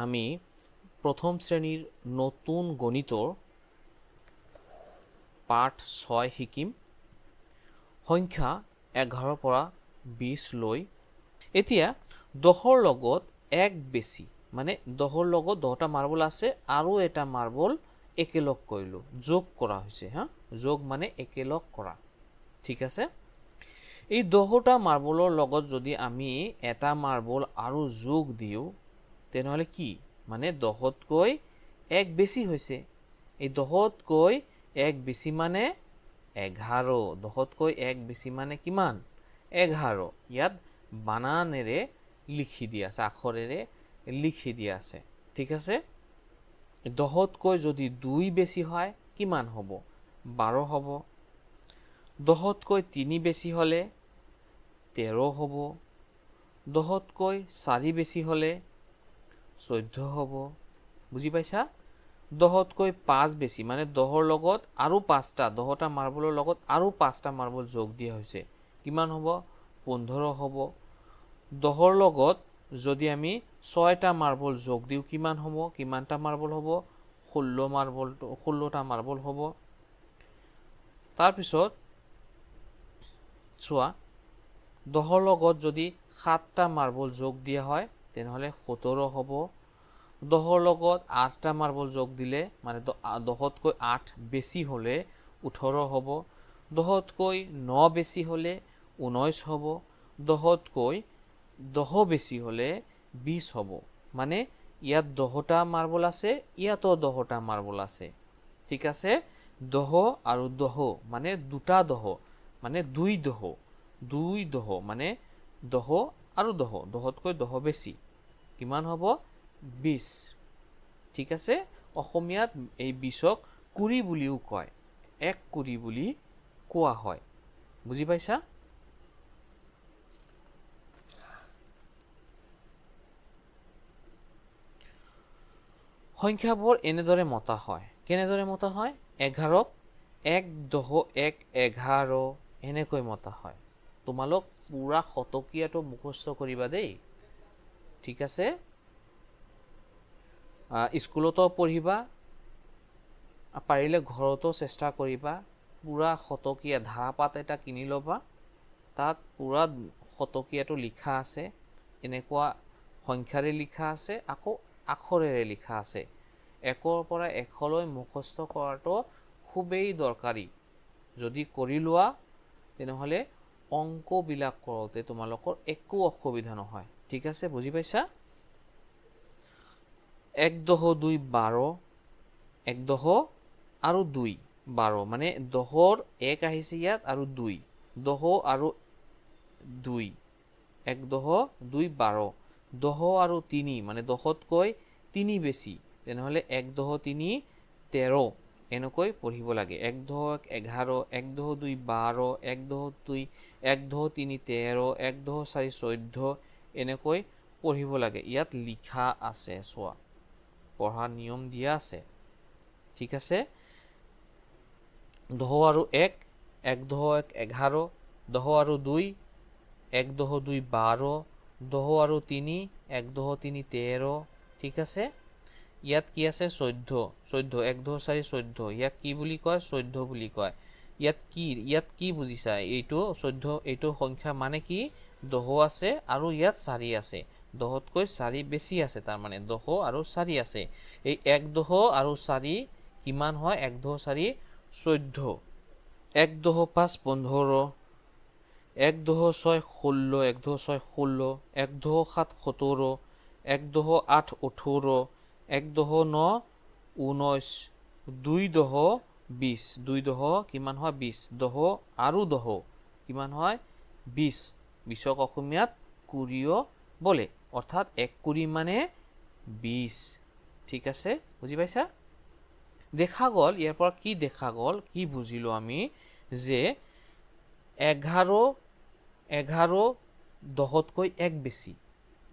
আমি প্ৰথম শ্ৰেণীৰ নতুন গণিতৰ পাঠ 6 শিকিম, সংখ্যা 11 পৰা 20 লৈ। এতিয়া 10ৰ লগত 1 বেছি, মানে 10ৰ লগত 10টা মাৰ্বল আছে আৰু এটা মাৰ্বল একেলগ কৰিলোঁ, যোগ কৰা হৈছে। হা, যোগ মানে একেলগ কৰা, ঠিক আছে। এই 10টা মাৰ্বলৰ লগত যদি আমি এটা মাৰ্বল আৰু যোগ দিওঁ, তেনেহ'লে কি মানে 10তকৈ 1 বেছি হৈছে। এই 10তকৈ 1 বেছি মানে 11, 10তকৈ 1 বেছি মানে কিমান? 11। ইয়াত বানানেৰে লিখি দিয়া আছে, আখৰেৰে লিখি দিয়া আছে, ঠিক আছে। 10তকৈ যদি 2 বেছি হয় কিমান হ'ব? 12 হ'ব। 10তকৈ 3 বেছি হ'লে 13 হ'ব। 10তকৈ 4 বেছি হ'লে 14 হ'ব। বুজি পাইছা? 10তকৈ 5 বেছি মানে 10ৰ লগত আৰু 5টা, 10টা মাৰ্বলৰ লগত আৰু 5টা মাৰ্বল যোগ দিয়া হৈছে, কিমান হ'ব? 15 হ'ব। 10ৰ লগত যদি আমি 6টা মাৰ্বল যোগ দিওঁ কিমান হ'ব? কিমানটা মাৰ্বল হ'ব? 16 মাৰ্বলটো, 16টা মাৰ্বল হ'ব। তাৰপিছত চোৱা, 10ৰ লগত যদি 7টা মাৰ্বল যোগ দিয়া হয় তেনেহ'লে 17 হ'ব। 10ৰ লগত 8টা মাৰ্বল যোগ দিলে মানে 10তকৈ 8 বেছি হ'লে 18 হ'ব। 10তকৈ 9 বেছি হ'লে 19 হ'ব। 10তকৈ 10 বেছি হ'লে 20 হ'ব। মানে ইয়াত 10টা মাৰ্বল আছে, ইয়াতো 10টা মাৰ্বল আছে, ঠিক আছে। 10 আৰু 10 মানে দুটা 10, মানে 2 10, 2 10 মানে 10 আৰু 10, 10তকৈ 10 বেছি কিমান হ'ব? 20, ঠিক আছে। অসমীয়াত এই 20ক 20 বুলিও কয়, 1 20 বুলি কোৱা হয়। বুজি পাইছা? সংখ্যাবোৰ এনেদৰে মতা হয়। কেনেদৰে মতা হয়? 11ক 1 10 1 11 এনেকৈ মতা হয়। তোমালোক পুৰা শতকীয়াটো মুখস্থ কৰিবা দেই, ঠিক আছে। স্কুলতো পঢ়িবা, পাৰিলে ঘৰতো চেষ্টা কৰিবা। পুৰা শতকীয়া ধাৰাপাত এটা কিনি ল'বা, তাত পুৰা শতকীয়াটো লিখা আছে, এনেকুৱা সংখ্যাৰে লিখা আছে, আকৌ আখৰেৰে লিখা আছে। 1ৰ পৰা 100লৈ মুখস্থ কৰাটো খুবেই দৰকাৰী। যদি কৰি লোৱা তেনেহ'লে অংকবিলাক কৰোঁতে তোমালোকৰ একো অসুবিধা নহয়, ঠিক আছে। বুজি পাইছা? 1 10 2 12, 1 10 আৰু 2 12, মানে 10ৰ 1 আহিছে ইয়াত আৰু 2, 10 আৰু 2, 1 10 2 12, 10 আৰু 3 মানে 10তকৈ 3 বেছি, তেনেহ'লে 1 10 3 13, এনেকৈ পঢ়িব লাগে। 1 10 11, 1 10 2 12, 1 10 2, 1 10 3 13, 1 10 4 14, এনেকৈ পঢ়িব লাগে। ইয়াত লিখা আছে, চোৱা, পঢ়াৰ নিয়ম দিয়া আছে, ঠিক আছে। 10 আৰু 1, 1 10 1 11, 10 আৰু 2, 1 10 2 12, 10 আৰু 3, 1 10 3 13, ঠিক আছে। ইয়াত কি আছে? 14, 14, 1 10 4 14, ইয়াক কি বুলি কয়? 14 বুলি কয়। ইয়াত কি বুজিছা? এইটো 14, এইটো সংখ্যা মানে কি? 10 আছে আৰু ইয়াত 4 আছে, 10তকৈ 4 বেছি আছে, তাৰমানে 10 আৰু 4 আছে। এই 1 10 আৰু 4 কিমান হয়? 1 10 4 14, 1 10 5 15, 1 10 6 16, 1 10 6 16, 1 10 7 17, 1 10 8 18, 1 10 9 19, 2 10 20, 2 10 কিমান হয়? 20, 10 আৰু 10 কিমান হয়? 20। 20ক অসমীয়াত 20 বোলে, অৰ্থাৎ 1 20 মানে 20, ঠিক আছে। বুজি পাইছা? দেখা গ'ল, ইয়াৰ পৰা কি দেখা গ'ল, কি বুজিলোঁ আমি? যে 11 10তকৈ 1 বেছি,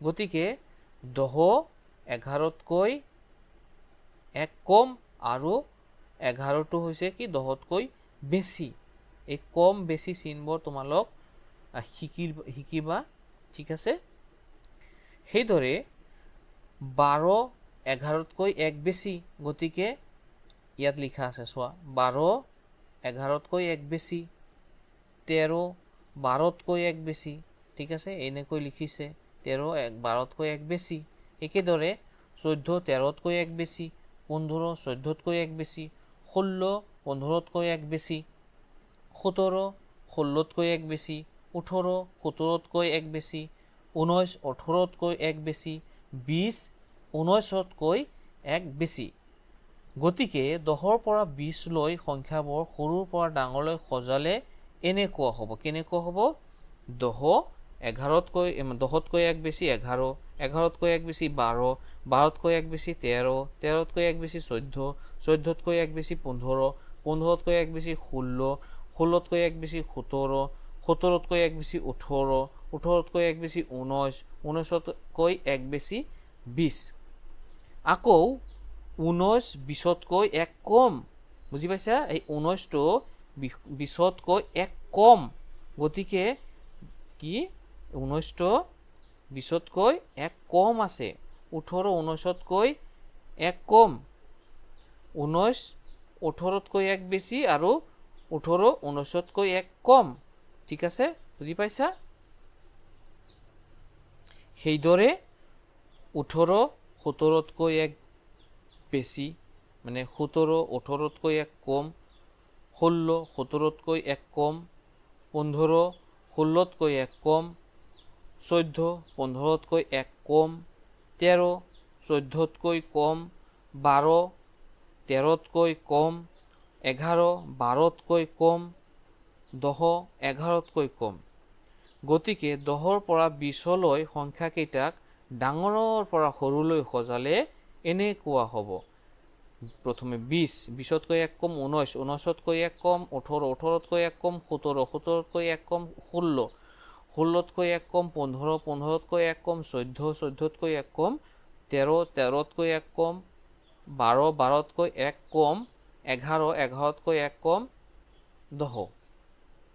গতিকে 10 11তকৈ 1 কম আৰু 11টো হৈছে কি 10তকৈ বেছি। এই কম বেছি চিনবোৰ তোমালোক শিকিবা, ঠিক আছে। সেইদৰে 12 11তকৈ 1 বেছি, গতিকে ইয়াত লিখা আছে চোৱা 12 11তকৈ 1 বেছি, 13 12তকৈ 1 বেছি। ঠিক আছে, এনেকৈ লিখিছে 13 12তকৈ 1 বেছি। একেদৰে 14 13তকৈ 1 বেছি, 15 14তকৈ 1 বেছি, 16 15তকৈ 1 বেছি, 17 16তকৈ 1 বেছি, 18 17তকৈ 1 বেছি, 19 18তকৈ 1 বেছি, 20 19তকৈ 1 বেছি। গতিকে 10ৰ পৰা 20 লৈ সংখ্যাবোৰ সৰুৰ পৰা ডাঙৰলৈ সজালে এনেকুৱা হ'ব। কেনেকুৱা হ'ব? 10 11তকৈ 1 বেছি 11, 11তকৈ 1 বেছি 12, 12তকৈ 1 বেছি 13, 13তকৈ 1 বেছি 14, 14তকৈ 1 বেছি 15, 15তকৈ 1 বেছি 16, 16তকৈ 1 বেছি 17, 17তকৈ 1 বেছি 18, 18তকৈ 1 বেছি 19, 19তকৈ 1 বেছি 20। আকৌ 19 20তকৈ 1 কম। বুজি পাইছা? এই 19টো 20তকৈ 1 কম, গতিকে কি 19টো 20তকৈ 1 কম আছে, 18 19তকৈ 1 কম, 19 18তকৈ 1 বেছি আৰু 18 19তকৈ 1 কম। ঠিক আছে, বুজি পাইছা? সেইদৰে 18 17তকৈ 1 বেছি, মানে 17 18তকৈ 1 কম, 16 17তকৈ 1 কম, 15 16তকৈ 1 কম, 14 15তকৈ 1 কম, 13 14তকৈ কম, 12 13তকৈ কম, 11 12তকৈ কম, 10 11তকৈ কম। গতিকে 10ৰ পৰা 20লৈ সংখ্যাকেইটাক ডাঙৰৰ পৰা সৰুলৈ সজালে এনেকুৱা হ'ব। প্ৰথমে 20, 20তকৈ 1 কম 19, 19তকৈ 1 কম 18, 18তকৈ 1 কম 17, 17তকৈ 1 কম 16, 16তকৈ 1 কম 15, 15তকৈ 1 কম 14, 14তকৈ 1 কম 13, 13তকৈ 1 কম 12, 12তকৈ 1 কম 11, 11তকৈ 1 কম 10।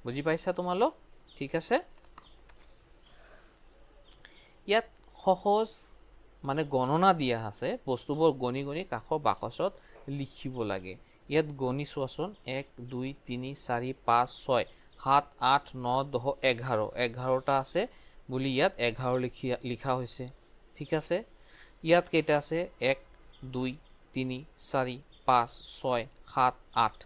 বুজি পাইছা তোমালোক? ঠিক আছে, ইয়াত সহজ মানে গণনা দিয়া আছে, বস্তুবোৰ গণি গণি কাষৰ বাকচত লিখিব লাগে। ইয়াত গণি চোৱাচোন, 1 2 3 4 5 6 7 8 9 10 11, 11টা আছে বুলি ইয়াত 11 লিখা হৈছে। ঠিক আছে, ইয়াত কেইটা আছে? 1 2 3 4 5 6 7 8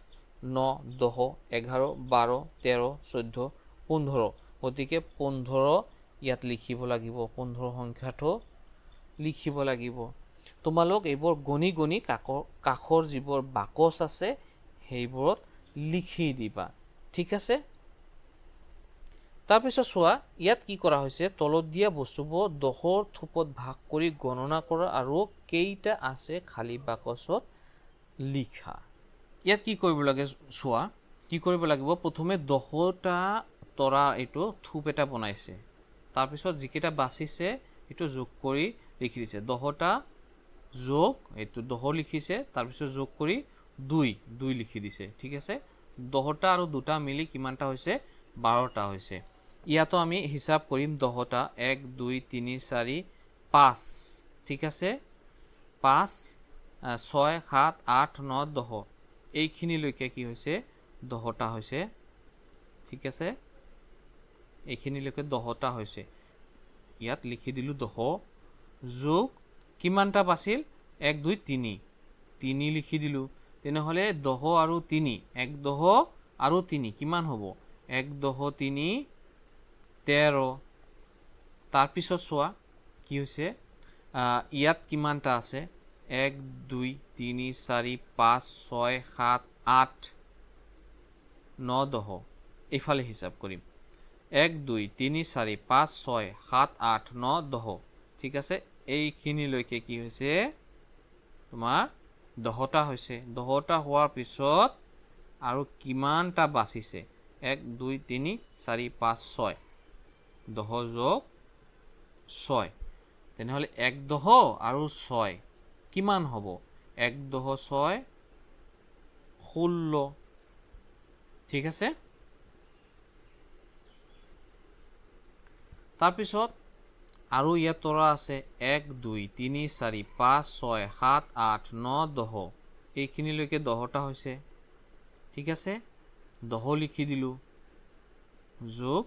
9 10 11 12 13 14 15। গতিকে 15 ইয়াত লিখিব লাগিব, 15 সংখ্যাটো লিখিব লাগিব। তোমালোক এইবোৰ গণি গণি কাষৰ যিবোৰ বাকচ আছে সেইবোৰত লিখি দিবা। ঠিক আছে, তাৰপিছত চোৱা ইয়াত কি কৰা হৈছে, তলত দিয়া বস্তুবোৰ 10ৰ থোপত ভাগ কৰি গণনা কৰা আৰু কেইটা আছে খালী বাকচত লিখা। ইয়াত কি কৰিব লাগে চোৱা, কি কৰিব লাগিব, প্ৰথমে 10টা তৰা এইটো থোপ এটা বনাইছে, তাৰপিছত যিকেইটা বাচিছে এইটো যোগ কৰি লিখি দিছে, 10টা যোগ এইটো 10 লিখিছে, তাৰপিছত যোগ কৰি 2 2 লিখি দিছে। ঠিক আছে, 10টা আৰু 2টা মিলি কিমানটা হৈছে? 12টা হৈছে। ইয়াতো আমি হিচাপ কৰিম 10টা, 1 2 3 4 5, ঠিক আছে, 5 6 7 8 9 10, এইখিনিলৈকে কি হৈছে? 10টা হৈছে। ঠিক আছে, এইখিনিলৈকে 10টা হৈছে, ইয়াত লিখি দিলোঁ 10 যোগ কিমানটা বাছিল? 1 2 3, 3 লিখি দিলোঁ। তেনেহ'লে 10 আৰু 3, 1 10 আৰু 3 কিমান হ'ব? 1 10 3 13। তাৰপিছত চোৱা কি হৈছে, ইয়াত কিমানটা আছে? 1 2 3 4 5 6 7 8 9 10, এইফালে হিচাপ কৰিম, 1 2 3 4 5 6 7 8 9 10। ঠিক আছে, এইখিনিলৈকে কি হৈছে তোমাৰ? 10টা হৈছে। 10টা হোৱাৰ পিছত আৰু কিমানটা বাচিছে? 1 2 3 4 5 6, 10 যোগ 6, তেনেহ'লে 1 10 আৰু 6 কিমান হ'ব? 1 10 6 16। ঠিক আছে, তাৰপিছত আৰু ইয়াত তৰা আছে 1 2 3 4 5 6 7 8 9 10, এইখিনিলৈকে 10টা হৈছে। ঠিক আছে, 10 লিখি দিলোঁ, যোগ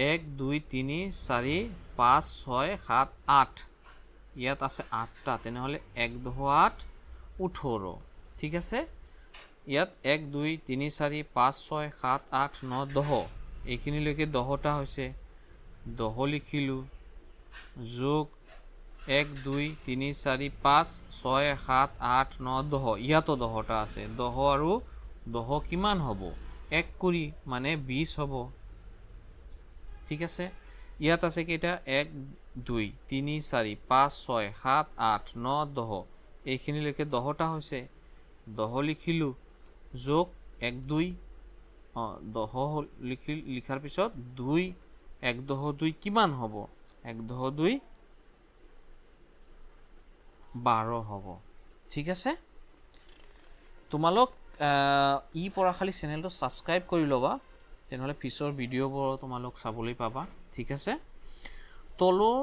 1 2 3 4 5 6 7 8, ইয়াত আছে 8টা, তেনেহ'লে 1 10 8 18। ঠিক আছে, ইয়াত 1 2 3 4 5 6 7 8 9 10, এইখিনিলৈকে 10টা হৈছে, 10 লিখিলোঁ, যোগ 1 2 3 4 5 6 7 8 9 10, ইয়াতো 10টা আছে, 10 আৰু 10 কিমান হ'ব? 1 20 মানে 20 হ'ব। ঠিক আছে, ইয়াত আছে কেইটা? 1 2 3 4 5 6 7 8 9 10, এইখিনিলৈকে 10টা হৈছে, 10 লিখিলোঁ, যোগ 1 2, 10 লিখাৰ পিছত 2 1 10 2 কিমান হ'ব? 1 10 2 12 হ'ব। ঠিক আছে, তোমালোক ই পঢ়াশালি চেনেলটো ছাবস্ক্ৰাইব কৰি ল'বা, তেনেহ'লে পিছৰ ভিডিঅ'বোৰ তোমালোক চাবলৈ পাবা। ঠিক আছে, তলৰ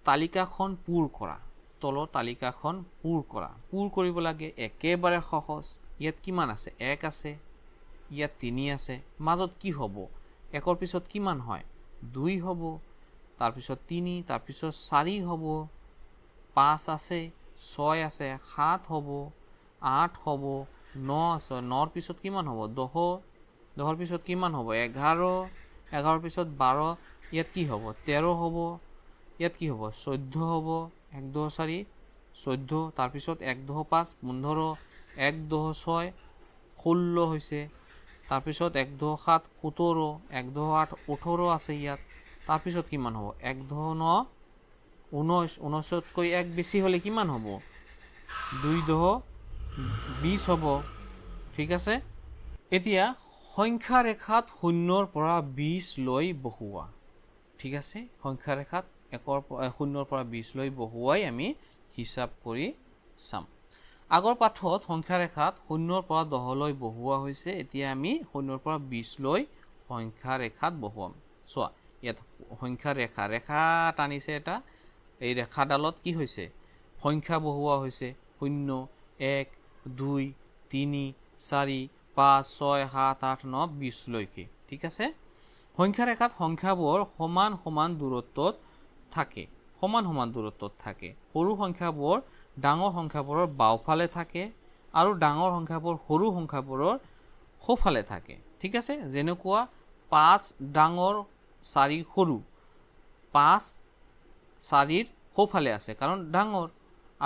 তালিকাখন পূৰ কৰা, তলৰ তালিকাখন পূৰ কৰা, পূৰ কৰিব লাগে, একেবাৰে সহজ। ইয়াত কিমান আছে? 1 আছে, ইয়াত 3 আছে, মাজত কি হ'ব? 1ৰ পিছত কিমান হয়? 2 হ'ব, তাৰপিছত 3, তাৰপিছত 4 হ'ব, 5 আছে, 6 আছে, 7 হ'ব, 8 হ'ব, 9 আছে, 9ৰ পিছত কিমান হ'ব? 10, 10ৰ পিছত কিমান হ'ব? 11, 11ৰ পিছত 12, ইয়াত কি হ'ব? 13 হ'ব, ইয়াত কি হ'ব? 14 হ'ব, 1 10 4 14, তাৰপিছত 1 10 5 15, 1 10 6 16 হৈছে, তাৰপিছত 1 10 7 17, 1 10 8 18 আছে ইয়াত, তাৰপিছত কিমান হ'ব? 1 10 9 19, 19তকৈ 1 বেছি হ'লে কিমান হ'ব? 2 10 20 হ'ব। ঠিক আছে, এতিয়া সংখ্যা ৰেখাত 0ৰ পৰা 20 লৈ বহুওৱা। ঠিক আছে, সংখ্যা ৰেখাত 0ৰ পৰা 20 লৈ বহুৱাই আমি হিচাপ কৰি চাম। আগৰ পাঠত সংখ্যা ৰেখাত 0ৰ পৰা 10লৈ বহুওৱা হৈছে, এতিয়া আমি 0ৰ পৰা 20 লৈ সংখ্যা ৰেখাত বহুৱাম। চোৱা, ইয়াত সংখ্যা ৰেখা, ৰেখা টানিছে এটা, এই ৰেখাডালত কি হৈছে? সংখ্যা বহুওৱা হৈছে, 0 1 2 3 4 5 6 7 8 9 20লৈকে। ঠিক আছে, সংখ্যা ৰেখাত সংখ্যাবোৰ সমান সমান দূৰত্বত থাকে, সমান সমান দূৰত্বত থাকে। সৰু সংখ্যাবোৰ ডাঙৰ সংখ্যাবোৰৰ বাওঁফালে থাকে আৰু ডাঙৰ সংখ্যাবোৰ সৰু সংখ্যাবোৰৰ সোঁফালে থাকে। ঠিক আছে, যেনেকুৱা 5 ডাঙৰ 4 সৰু, 5 4ৰ সোঁফালে আছে কাৰণ ডাঙৰ,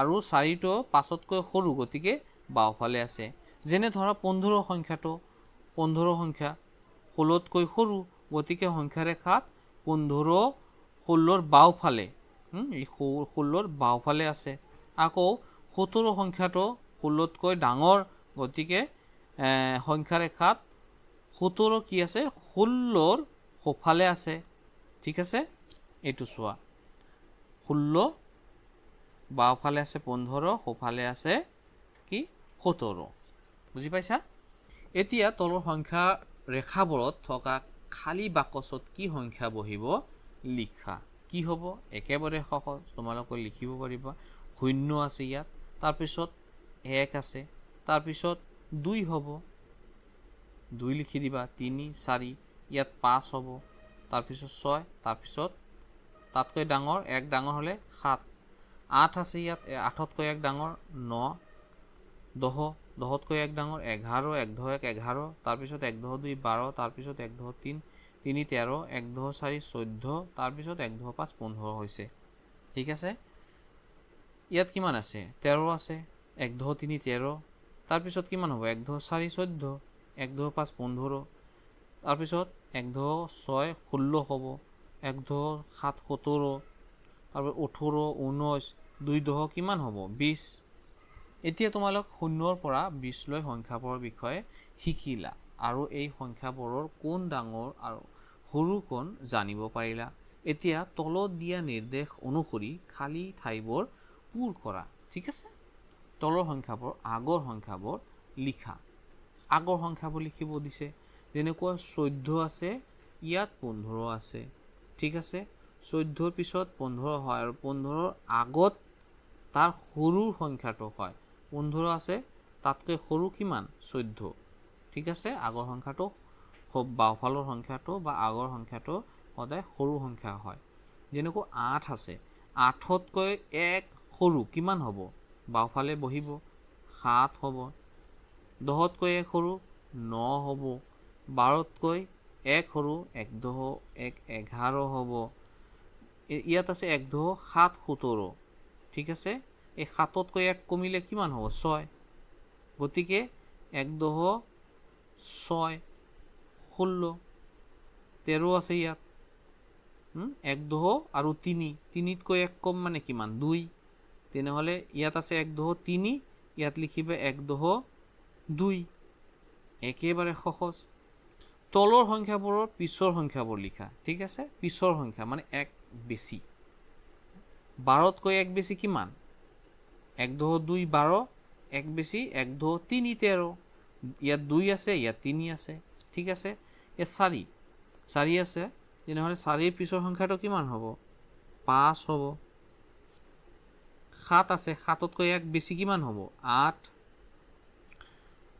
আৰু 4টো 5তকৈ সৰু গতিকে বাওঁফালে আছে। যেনে ধৰা 15 সংখ্যাটো, 15 সংখ্যা 16তকৈ সৰু, গতিকে সংখ্যা ৰেখাত 15 16ৰ বাওঁফালে, এই 16ৰ বাওঁফালে আছে। আকৌ 17 সংখ্যাটো 16তকৈ ডাঙৰ, গতিকে সংখ্যা ৰেখাত 17 কি আছে? 16ৰ সোঁফালে আছে। ঠিক আছে, এইটো চোৱা, 16 বাওঁফালে আছে 15, সোঁফালে আছে কি? 17। বুজি পাইছা? এতিয়া তলৰ সংখ্যা ৰেখাবোৰত থকা খালী বাকচত কি সংখ্যা বহিব লিখা। কি হ'ব? একেবাৰে সহজ, তোমালোকে লিখিব পাৰিবা। 0 আছে ইয়াত, তাৰপিছত 1 আছে, তাৰপিছত 2 হ'ব, 2 লিখি দিবা, 3 4, ইয়াত 5 হ'ব, তাৰপিছত 6, তাৰপিছত তাতকৈ ডাঙৰ 1 ডাঙৰ হ'লে 7, 8 আছে ইয়াত, 8তকৈ 1 ডাঙৰ 9, 10, 10তকৈ 1 ডাঙৰ 11, 1 10 1 11, তাৰপিছত 1 10 2 12, তাৰপিছত 1 10 3 3 13, 1 10 4 14, তাৰপিছত 1 10 5 15 হৈছে। ঠিক আছে, ইয়াত কিমান আছে? 13 আছে, 1 10 3 13, তাৰপিছত কিমান হ'ব? 1 10 4 14, 1 10 5 15, তাৰপিছত 1 10 6 16 হ'ব, 1 10 7 17, তাৰপিছত 18 19, 2 10 কিমান হ'ব? 20। এতিয়া তোমালোক 0ৰ পৰা 20লৈ সংখ্যাবোৰৰ বিষয়ে শিকিলা আৰু এই সংখ্যাবোৰৰ কোন ডাঙৰ আৰু সৰু কোন জানিব পাৰিলা। এতিয়া তলত দিয়া নিৰ্দেশ অনুসৰি খালী ঠাইবোৰ পূৰ কৰা। ঠিক আছে, তলৰ সংখ্যাবোৰ আগৰ সংখ্যাবোৰ লিখা। আগৰ সংখ্যাবোৰ লিখিব দিছে, যেনেকুৱা 14 আছে, ইয়াত 15 আছে। ঠিক আছে, 14ৰ পিছত 15 হয় আৰু 15ৰ আগত তাৰ সৰু সংখ্যাটো হয়। 15 আছে, তাতকৈ সৰু কিমান? 14। ঠিক আছে, আগৰ সংখ্যাটো বাওঁফালৰ সংখ্যাটো বা আগৰ সংখ্যাটো সদায় সৰু সংখ্যা হয়। যেনেকৈ 8 আছে, 8তকৈ 1 সৰু কিমান হ'ব? বাওঁফালে বহিব 7 হ'ব। 10তকৈ 1 সৰু 9 হ'ব। 12তকৈ 1 সৰু 1 10 1 11 হ'ব। ইয়াত আছে 1 10 7 17। ঠিক আছে, এই 7তকৈ 1 কমিলে কিমান হ'ব? 6। গতিকে 1 10 6 16। 13 আছে ইয়াত, 1 10 আৰু 3, 3তকৈ 1 কম মানে কিমান? 2। তেনেহ'লে ইয়াত আছে 1 10 3, ইয়াত লিখিবা 1 10 2। একেবাৰে সহজ। তলৰ সংখ্যাবোৰৰ পিছৰ সংখ্যাবোৰ লিখা। ঠিক আছে, পিছৰ সংখ্যা মানে 1 বেছি। 12তকৈ 1 বেছি কিমান? 1 10 2 12, 1 বেছি 1 10 3 13। ইয়াত 2 আছে, ইয়াত 3 আছে। ঠিক আছে, ইয়াত 4 4 আছে, তেনেহ'লে 4ৰ পিছৰ সংখ্যাটো কিমান হ'ব? 5 হ'ব। 7 আছে, 7তকৈ 1 বেছি কিমান হ'ব? 8।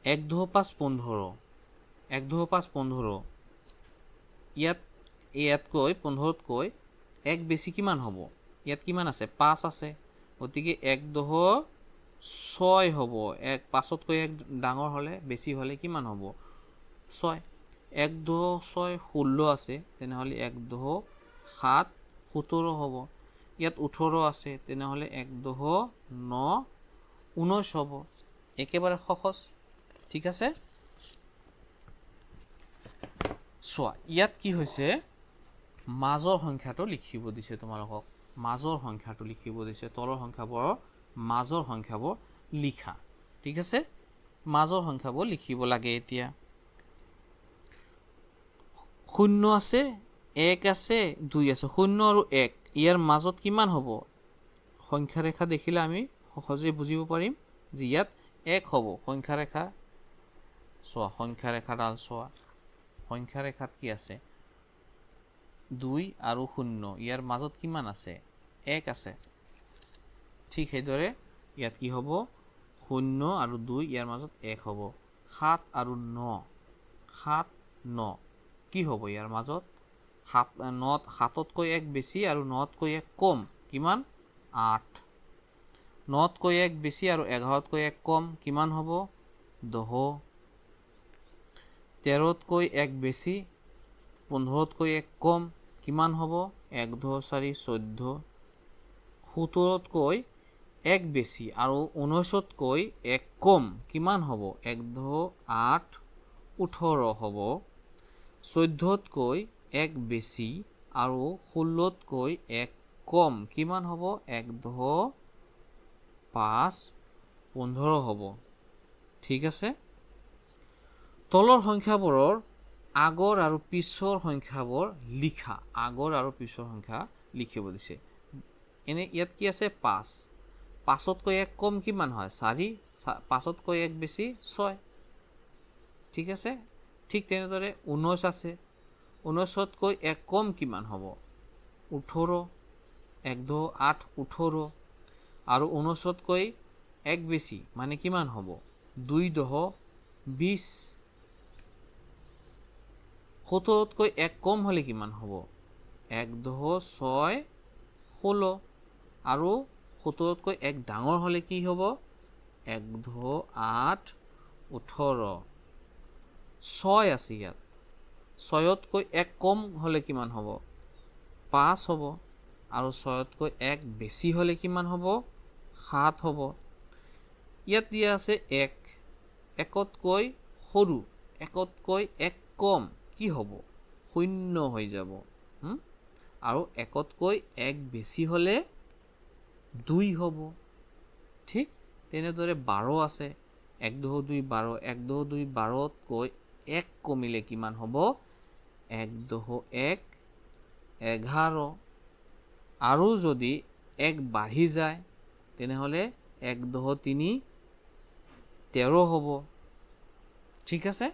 1 10 5 15, 1 10 5 15। ইয়াত ইয়াতকৈ 15তকৈ 1 বেছি কিমান হ'ব? ইয়াত কিমান আছে? 5 আছে, গতিকে 1 10 6 হ'ব। 1 5তকৈ 1 ডাঙৰ হ'লে বেছি হ'লে কিমান হ'ব? 6। 1 10 6 16 আছে, তেনেহ'লে 1 10 7 17 হ'ব। ইয়াত 18 আছে, তেনেহ'লে 1 10 9 19 হ'ব। একেবাৰে সহজ। ঠিক আছে, চোৱা ইয়াত কি হৈছে, মাজৰ সংখ্যাটো লিখিব দিছে তোমালোকক। মাজৰ সংখ্যাটো লিখিব দিছে, তলৰ সংখ্যাবোৰৰ মাজৰ সংখ্যাবোৰ লিখা। ঠিক আছে, মাজৰ সংখ্যাবোৰ লিখিব লাগে। এতিয়া 0 আছে, 1 আছে, 2 আছে। 0 আৰু 1 ইয়াৰ মাজত কিমান হ'ব? সংখ্যা ৰেখা দেখিলে আমি সহজে বুজিব পাৰিম যে ইয়াত 1 হ'ব। সংখ্যা ৰেখা চোৱা, সংখ্যা ৰেখাডাল চোৱা, সংখ্যা ৰেখাত কি আছে? 2 আৰু 0 ইয়াৰ মাজত কিমান আছে? 1 আছে। ঠিক সেইদৰে ইয়াত কি হ'ব? 0 আৰু 2 ইয়াৰ মাজত 1 হ'ব। 7 আৰু 9, 7 9 কি হ'ব ইয়াৰ মাজত? 7 9, 7তকৈ 1 বেছি আৰু 9তকৈ 1 কম কিমান? 8। 9তকৈ 1 বেছি আৰু 11তকৈ 1 কম কিমান হ'ব? 10। 13তকৈ 1 বেছি 15তকৈ 1 কম কিমান হ'ব? 1 10 4 14। 17তকৈ 1 বেছি আৰু 19তকৈ 1 কম কিমান হ'ব? 1 10 8 18 হ'ব। 14তকৈ 1 বেছি আৰু 16তকৈ 1 কম কিমান হ'ব? 1 10 5 15 হ'ব। ঠিক আছে, তলৰ সংখ্যাবোৰৰ আগৰ আৰু পিছৰ সংখ্যাবোৰ লিখা। আগৰ আৰু পিছৰ সংখ্যা লিখিব দিছে। এনে ইয়াত কি আছে? 5। 5তকৈ 1 কম কিমান হয়? 4। 5তকৈ 1 বেছি 6। ঠিক আছে, ঠিক তেনেদৰে 19 আছে, 19তকৈ 1 কম কিমান হ'ব? 18। 1 10 8 18। আৰু 19তকৈ 1 বেছি মানে কিমান হ'ব? 2 10 20। 17তকৈ 1 কম হ'লে কিমান হ'ব? 1 10 6 16। আৰু 17তকৈ 1 ডাঙৰ হ'লে কি হ'ব? 1 10 8 18। 6 আছে ইয়াত, 6তকৈ 1 কম হ'লে কিমান হ'ব? 5 হ'ব। আৰু 6তকৈ 1 বেছি হ'লে কিমান হ'ব? 7 হ'ব। ইয়াত দিয়া আছে 1, 1তকৈ সৰু, 1তকৈ 1 কম কি হ'ব? 0 হৈ যাব। আৰু 1তকৈ 1 বেছি হ'লে 2 হ'ব। ঠিক তেনেদৰে 12 আছে, 1 10 2 12, 1 10 2 12তকৈ 1 কমিলে কিমান হ'ব? 1 10 1 11। আৰু যদি 1 বাঢ়ি যায় তেনেহ'লে 1 10 3 13 হ'ব। ঠিক আছে,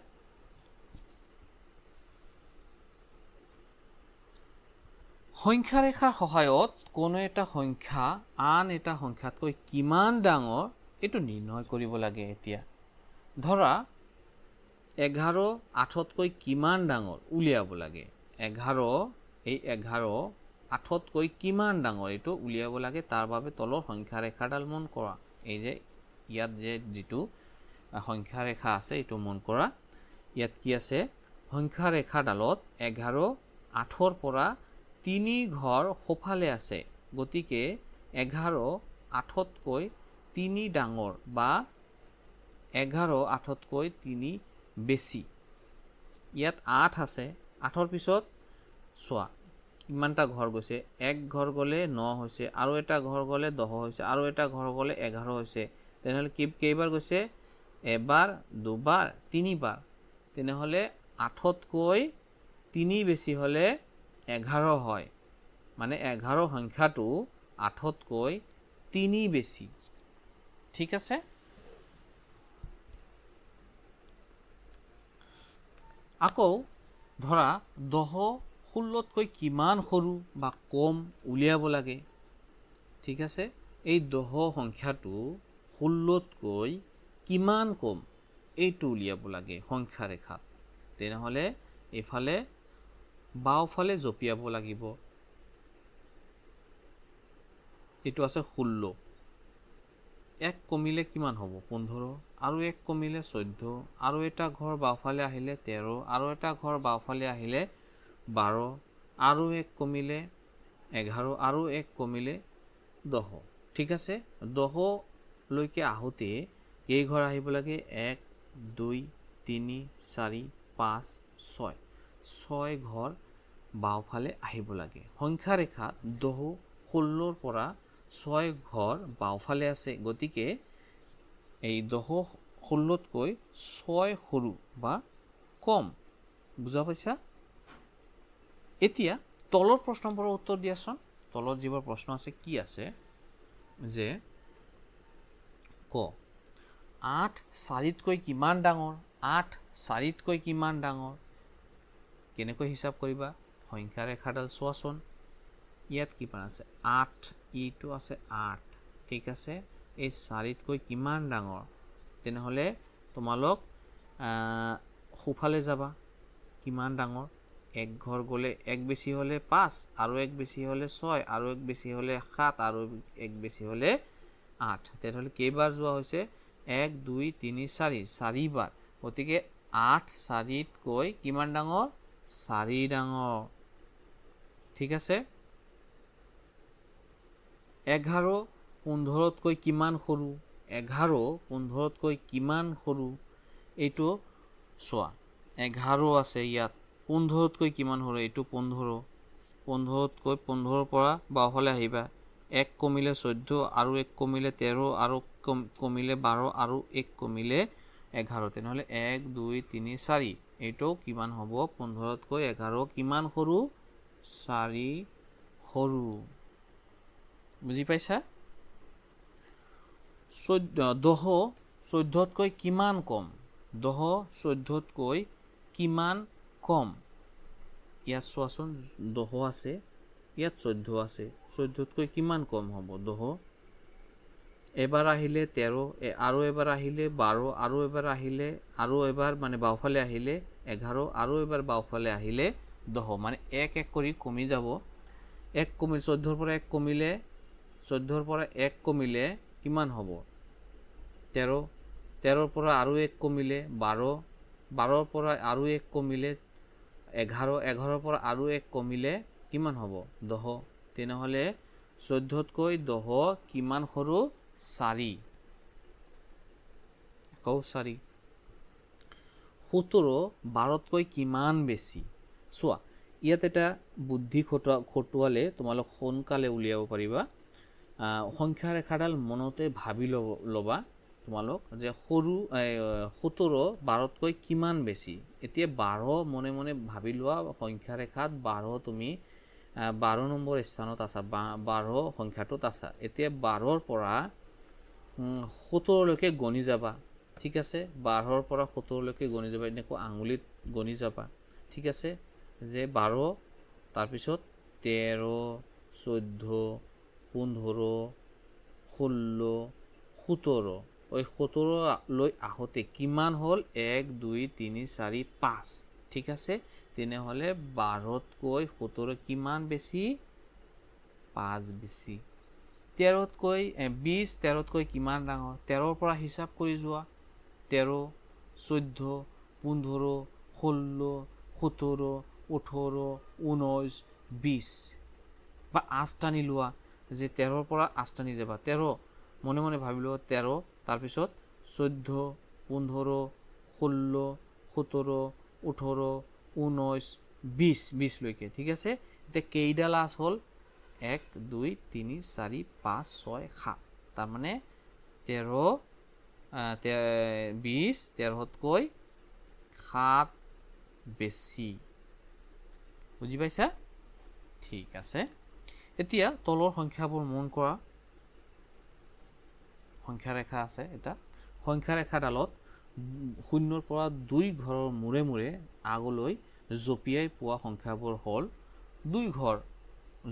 সংখ্যা ৰেখাৰ সহায়ত কোনো এটা সংখ্যা আন এটা সংখ্যাতকৈ কিমান ডাঙৰ এইটো নিৰ্ণয় কৰিব লাগে। এতিয়া ধৰা 11 8তকৈ কিমান ডাঙৰ উলিয়াব লাগে। 11, এই 11 8তকৈ কিমান ডাঙৰ এইটো উলিয়াব লাগে। তাৰ বাবে তলৰ সংখ্যা ৰেখাডাল মন কৰা। এই যে ইয়াত যে যিটো সংখ্যা ৰেখা আছে এইটো মন কৰা। ইয়াত কি আছে? সংখ্যা ৰেখাডালত 11 8ৰ পৰা 3 ঘৰ সোঁফালে আছে, গতিকে 11 8তকৈ 3 ডাঙৰ বা 11 8তকৈ 3 বেছি। ইয়াত 8 আছে, 8ৰ পিছত চোৱা কিমানটা ঘৰ গৈছে। এক ঘৰ গ'লে 9 হৈছে, আৰু এটা ঘৰ গ'লে 10 হৈছে, আৰু এটা ঘৰ গ'লে 11 হৈছে। তেনেহ'লে কেইবাৰ গৈছে? এবাৰ, দুবাৰ, তিনিবাৰ। তেনেহ'লে 8তকৈ 3 বেছি হ'লে 11 হয়, মানে 11 সংখ্যাটো 8তকৈ 3 বেছি। ঠিক আছে। আকৌ ধৰা 10 16তকৈ কিমান সৰু বা কম উলিয়াব লাগে। ঠিক আছে, এই 10 সংখ্যাটো 16তকৈ কিমান কম এইটো উলিয়াব লাগে সংখ্যা ৰেখাত। তেনেহ'লে এইফালে বাওঁফালে জঁপিয়াব লাগিব। এইটো আছে 16, এক কমিলে কিমান হ'ব? 15, আৰু এক কমিলে 14, আৰু এটা ঘৰ বাওঁফালে আহিলে 13, আৰু এটা ঘৰ বাওঁফালে আহিলে 12, আৰু এক কমিলে 11, আৰু এক কমিলে 10। ঠিক আছে, 10লৈকে আহোঁতে কেই ঘৰ আহিব লাগে? 1 2 3 4 5 6, 6 ঘৰ বাওঁফালে আহিব লাগে। সংখ্যা ৰেখাত 10 16ৰ পৰা 6 ঘৰ বাওঁফালে আছে, গতিকে এই 10 16তকৈ 6 সৰু বা কম। বুজা পাইছা? এতিয়া তলৰ প্ৰশ্নবোৰৰ উত্তৰ দিয়াচোন। তলত যিবোৰ প্ৰশ্ন আছে কি আছে যে ক 8 4তকৈ কিমান ডাঙৰ? 8 4তকৈ কিমান ডাঙৰ কেনেকৈ হিচাপ কৰিবা? সংখ্যা ৰেখাডাল চোৱাচোন, ইয়াত কিমান আছে? 8, ইটো আছে 8। ঠিক আছে, এই 4তকৈ কিমান ডাঙৰ? তেনেহ'লে তোমালোক সোঁফালে যাবা, কিমান ডাঙৰ? এক ঘৰ গ'লে এক বেছি হ'লে 5, আৰু এক বেছি হ'লে 6, আৰু এক বেছি হ'লে 7, আৰু এক বেছি হ'লে 8। তেনেহ'লে কেইবাৰ যোৱা হৈছে? 1 2 3 4, চাৰিবাৰ। গতিকে 8 4তকৈ কিমান ডাঙৰ? 4 ডাঙৰ। ঠিক আছে, 11 15তকৈ কিমান সৰু? 11 15তকৈ কিমান সৰু এইটো চোৱা। 11 আছে ইয়াত, 15তকৈ কিমান সৰু? এইটো 15, 15তকৈ 15ৰ পৰা বাওঁফালে আহিবা, এক কমিলে 14, আৰু এক কমিলে 13, আৰু কমিলে 12, আৰু এক কমিলে 11। তেনেহ'লে 1 2 3 4, এইটো কিমান হ'ব? 15তকৈ 11 কিমান সৰু? 4 সৰু। বুজি পাইছা? 10 14তকৈ কিমান কম? 10 14তকৈ কিমান কম? ইয়াত চোৱাচোন 10 আছে, ইয়াত 14 আছে, 14তকৈ কিমান কম হ'ব? 10। এবাৰ আহিলে 13, আৰু এবাৰ আহিলে 12, আৰু এবাৰ আহিলে, আৰু এবাৰ মানে বাওঁফালে আহিলে 11, আৰু এবাৰ বাওঁফালে আহিলে 10। মানে এক এক কৰি কমি যাব। এক কমি 14ৰ পৰা এক কমিলে, 14ৰ পৰা এক কমিলে কিমান হ'ব? 13, 13ৰ পৰা আৰু এক কমিলে 12, 12ৰ পৰা আৰু এক কমিলে 11, 11ৰ পৰা আৰু এক কমিলে কিমান হ'ব? 10। তেনেহ'লে 14তকৈ 10 কিমান সৰু? 4। আকৌ 4। 17 12তকৈ কিমান বেছি? চোৱা, ইয়াত এটা বুদ্ধি খটুৱালে তোমালোক সোনকালে উলিয়াব পাৰিবা। সংখ্যা ৰেখাডাল মনতে ভাবি ল'বা তোমালোক যে সৰু 17 12তকৈ কিমান বেছি। এতিয়া 12 মনে মনে ভাবি লোৱা, সংখ্যা ৰেখাত 12 তুমি 12 নম্বৰ স্থানত আছা, 12 সংখ্যাটোত আছা। এতিয়া 12ৰ পৰা 17লৈকে গণি যাবা। ঠিক আছে, 12ৰ পৰা 17লৈকে গণি যাবা, এনেকুৱা আঙুলিত গণি যাবা। ঠিক আছে, যে 12 তাৰপিছত 13, 14, 15, 16, 17। এই 17 লৈ আহোঁতে কিমান হ'ল? 1, 2, 3, 4, 5। ঠিক আছে, তেনেহ'লে 12তকৈ 17 কিমান বেছি? 5 বেছি। 13তকৈ 20, 13তকৈ কিমান ডাঙৰ? 13ৰ পৰা হিচাপ কৰি যোৱা, 13, 14, 15, 16, 17, 18, 19, 20। বা আঁচ টানি লোৱা যে 13ৰ পৰা আঁচ টানি যাবা, 13 মনে মনে ভাবি লোৱা 13, তাৰপিছত 14, 15, 16, 17, 18, 19, 20, 20লৈকে। ঠিক আছে, এতিয়া কেইডাল আঁচ হ'ল? 1, 2, 3, 4, 5, 6, 7। তাৰমানে 13, 20, 13তকৈ 7 বেছি। বুজি পাইছা? ঠিক আছে, এতিয়া তলৰ সংখ্যাবোৰ মন কৰা। সংখ্যা ৰেখা আছে এটা, সংখ্যা ৰেখাডালত শূন্যৰ পৰা 2 ঘৰৰ মূৰে মূৰে আগলৈ জঁপিয়াই পোৱা সংখ্যাবোৰ হ'ল 2 ঘৰ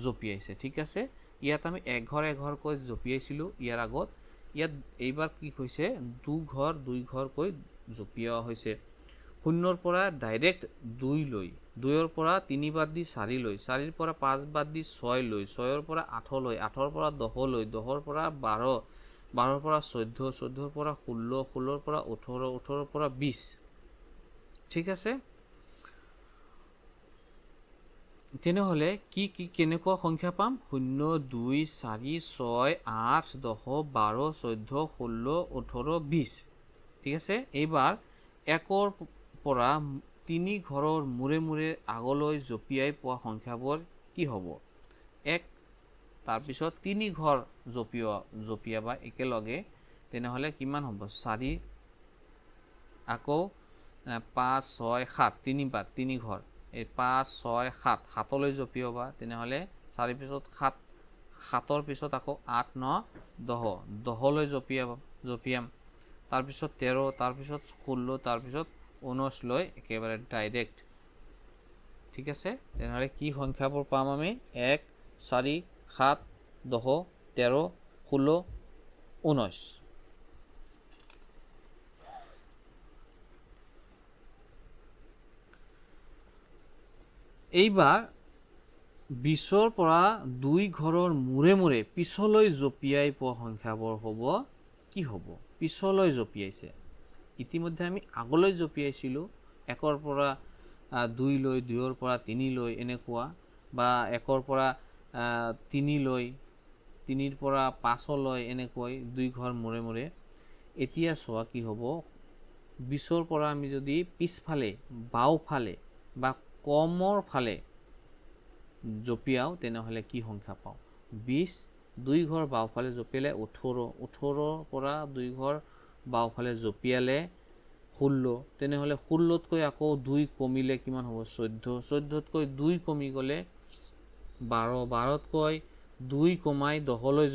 জঁপিয়াইছে। ঠিক আছে, ইয়াত আমি এঘৰ এঘৰকৈ জঁপিয়াইছিলোঁ ইয়াৰ আগত, ইয়াত এইবাৰ কি হৈছে? 2 ঘৰ 2 ঘৰকৈ জঁপিওৱা হৈছে। শূন্যৰ পৰা ডাইৰেক্ট 2 লৈ, 2ৰ পৰা 3 বাদ দি 4 লৈ, 4ৰ পৰা 5 বাদ দি 6 লৈ, 6ৰ পৰা 8 লৈ, 8ৰ পৰা 10 লৈ, 10ৰ পৰা 12, 12ৰ পৰা 14, 14ৰ পৰা 16, 16ৰ পৰা 18, 18ৰ পৰা 20। ঠিক আছে, তেনেহ'লে কি কি কেনেকুৱা সংখ্যা পাম? 0, 2, 4, 6, 8, 10, 12, 14, 16, 18, 20। ঠিক আছে, এইবাৰ 1ৰ পৰা 3 ঘৰৰ মূৰে মূৰে আগলৈ জঁপিয়াই পোৱা সংখ্যাবোৰ কি হ'ব? 1, তাৰপিছত 3 ঘৰ জঁপিয়াবা একেলগে, তেনেহ'লে কিমান হ'ব? 4, আকৌ 5, 6, 7, তিনিবাৰ 3 ঘৰ, এই 5, 6, 7, 7লৈ জঁপিয়াবা, তেনেহ'লে 4 পিছত 7, 7ৰ পিছত আকৌ 8, 9, 10, 10লৈ জঁপিয়াম, তাৰপিছত 13, তাৰপিছত 16, তাৰপিছত 19 লৈ একেবাৰে ডাইৰেক্ট। ঠিক আছে, তেনেহ'লে কি সংখ্যাবোৰ পাম আমি? 1, 4, 7, 10, 13, 16, 19। এইবাৰ 20ৰ পৰা 2 ঘৰৰ মূৰে মূৰে পিছলৈ জঁপিয়াই পোৱা সংখ্যাবোৰ হ'ব কি হ'ব? পিছলৈ জঁপিয়াইছে, ইতিমধ্যে আমি আগলৈ জঁপিয়াইছিলোঁ, 1ৰ পৰা 2 লৈ, 2ৰ পৰা 3 লৈ এনেকুৱা, বা 1ৰ পৰা 3 লৈ, 3ৰ পৰা 5লৈ এনেকৈ 2 ঘৰ মূৰে মূৰে। এতিয়া চোৱা কি হ'ব? 20ৰ পৰা আমি যদি পিছফালে বাওঁফালে বা কমৰ ফালে জঁপিয়াওঁ তেনেহ'লে কি সংখ্যা পাওঁ? 20, 2 ঘৰ বাওঁফালে জঁপিয়ালে 18, 18ৰ পৰা 2 ঘৰ বাওঁফালে জঁপিয়ালে 16, তেনেহ'লে 16তকৈ আকৌ 2 কমিলে কিমান হ'ব? 14, 14তকৈ 2 কমি গ'লে 12, 12তকৈ 2 কমাই 10লৈ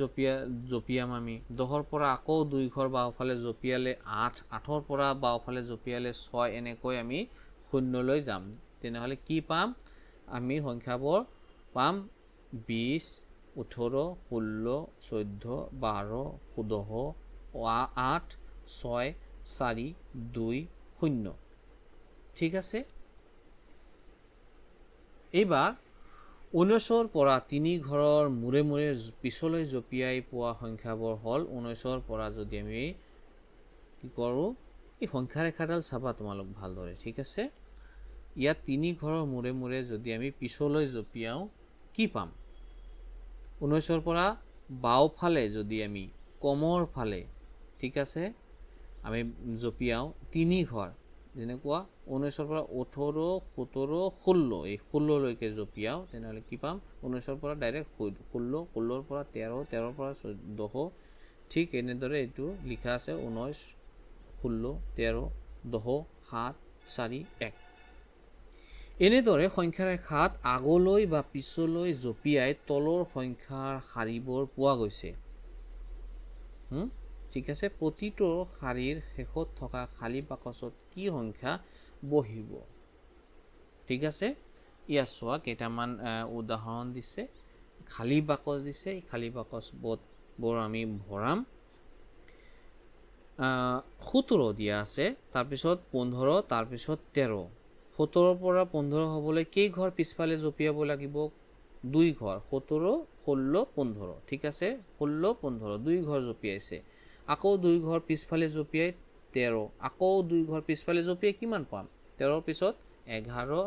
জঁপিয়াম আমি, 10ৰ পৰা আকৌ 2 ঘৰ বাওঁফালে জঁপিয়ালে 8, 8ৰ পৰা বাওঁফালে জঁপিয়ালে 6, এনেকৈ আমি শূন্যলৈ যাম। তেনেহ'লে কি পাম আমি? সংখ্যাবোৰ পাম 20, 18, 16, 14, 12, 10, 8, 6, 4, 2, 0। ঠিক আছে, এইবাৰ 19ৰ পৰা 3 ঘৰৰ মূৰে মূৰে পিছলৈ জঁপিয়াই পোৱা সংখ্যাবোৰ হ'ল 19ৰ পৰা যদি আমি কি কৰোঁ, এই সংখ্যা ৰেখাডাল চাবা তোমালোক ভালদৰে। ঠিক আছে, ইয়াত 3 ঘৰৰ মূৰে মূৰে যদি আমি পিছলৈ জঁপিয়াওঁ কি পাম? 19ৰ পৰা বাওঁফালে যদি আমি কমৰ ফালে, ঠিক আছে, আমি জঁপিয়াওঁ 3 ঘৰ, যেনেকুৱা 19ৰ পৰা 18, 17, 16, এই 16লৈকে জঁপিয়াওঁ, তেনেহ'লে কি পাম? 19ৰ পৰা ডাইৰেক্ট 16, 16ৰ পৰা 13, 13ৰ পৰা 10, ঠিক এনেদৰে এইটো লিখা আছে 19, 16, 13, 10, 7, 4, 1। এনেদৰে সংখ্যা ৰেখাত আগলৈ বা পিছলৈ জঁপিয়াই তলৰ সংখ্যাৰ শাৰীবোৰ পোৱা গৈছে। ঠিক আছে, প্ৰতিটো শাৰীৰ শেষত থকা খালী বাকচত কি সংখ্যা বহিব? ঠিক আছে, ইয়াত চোৱা কেইটামান উদাহৰণ দিছে, খালী বাকচ দিছে, এই খালী বাকচবোৰ আমি ভৰাম। 17 দিয়া আছে, তাৰপিছত 15, তাৰপিছত 13। 17ৰ পৰা 15 হ'বলৈ কেই ঘৰ পিছফালে জঁপিয়াব লাগিব? 2 ঘৰ। 17, 16, 15, ঠিক আছে, 16, 15, 2 ঘৰ জঁপিয়াইছে। আকৌ 2 ঘৰ পিছফালে জঁপিয়াই 13, আকৌ 2 ঘৰ পিছফালে জঁপিয়াই কিমান পাম? 13ৰ পিছত 11,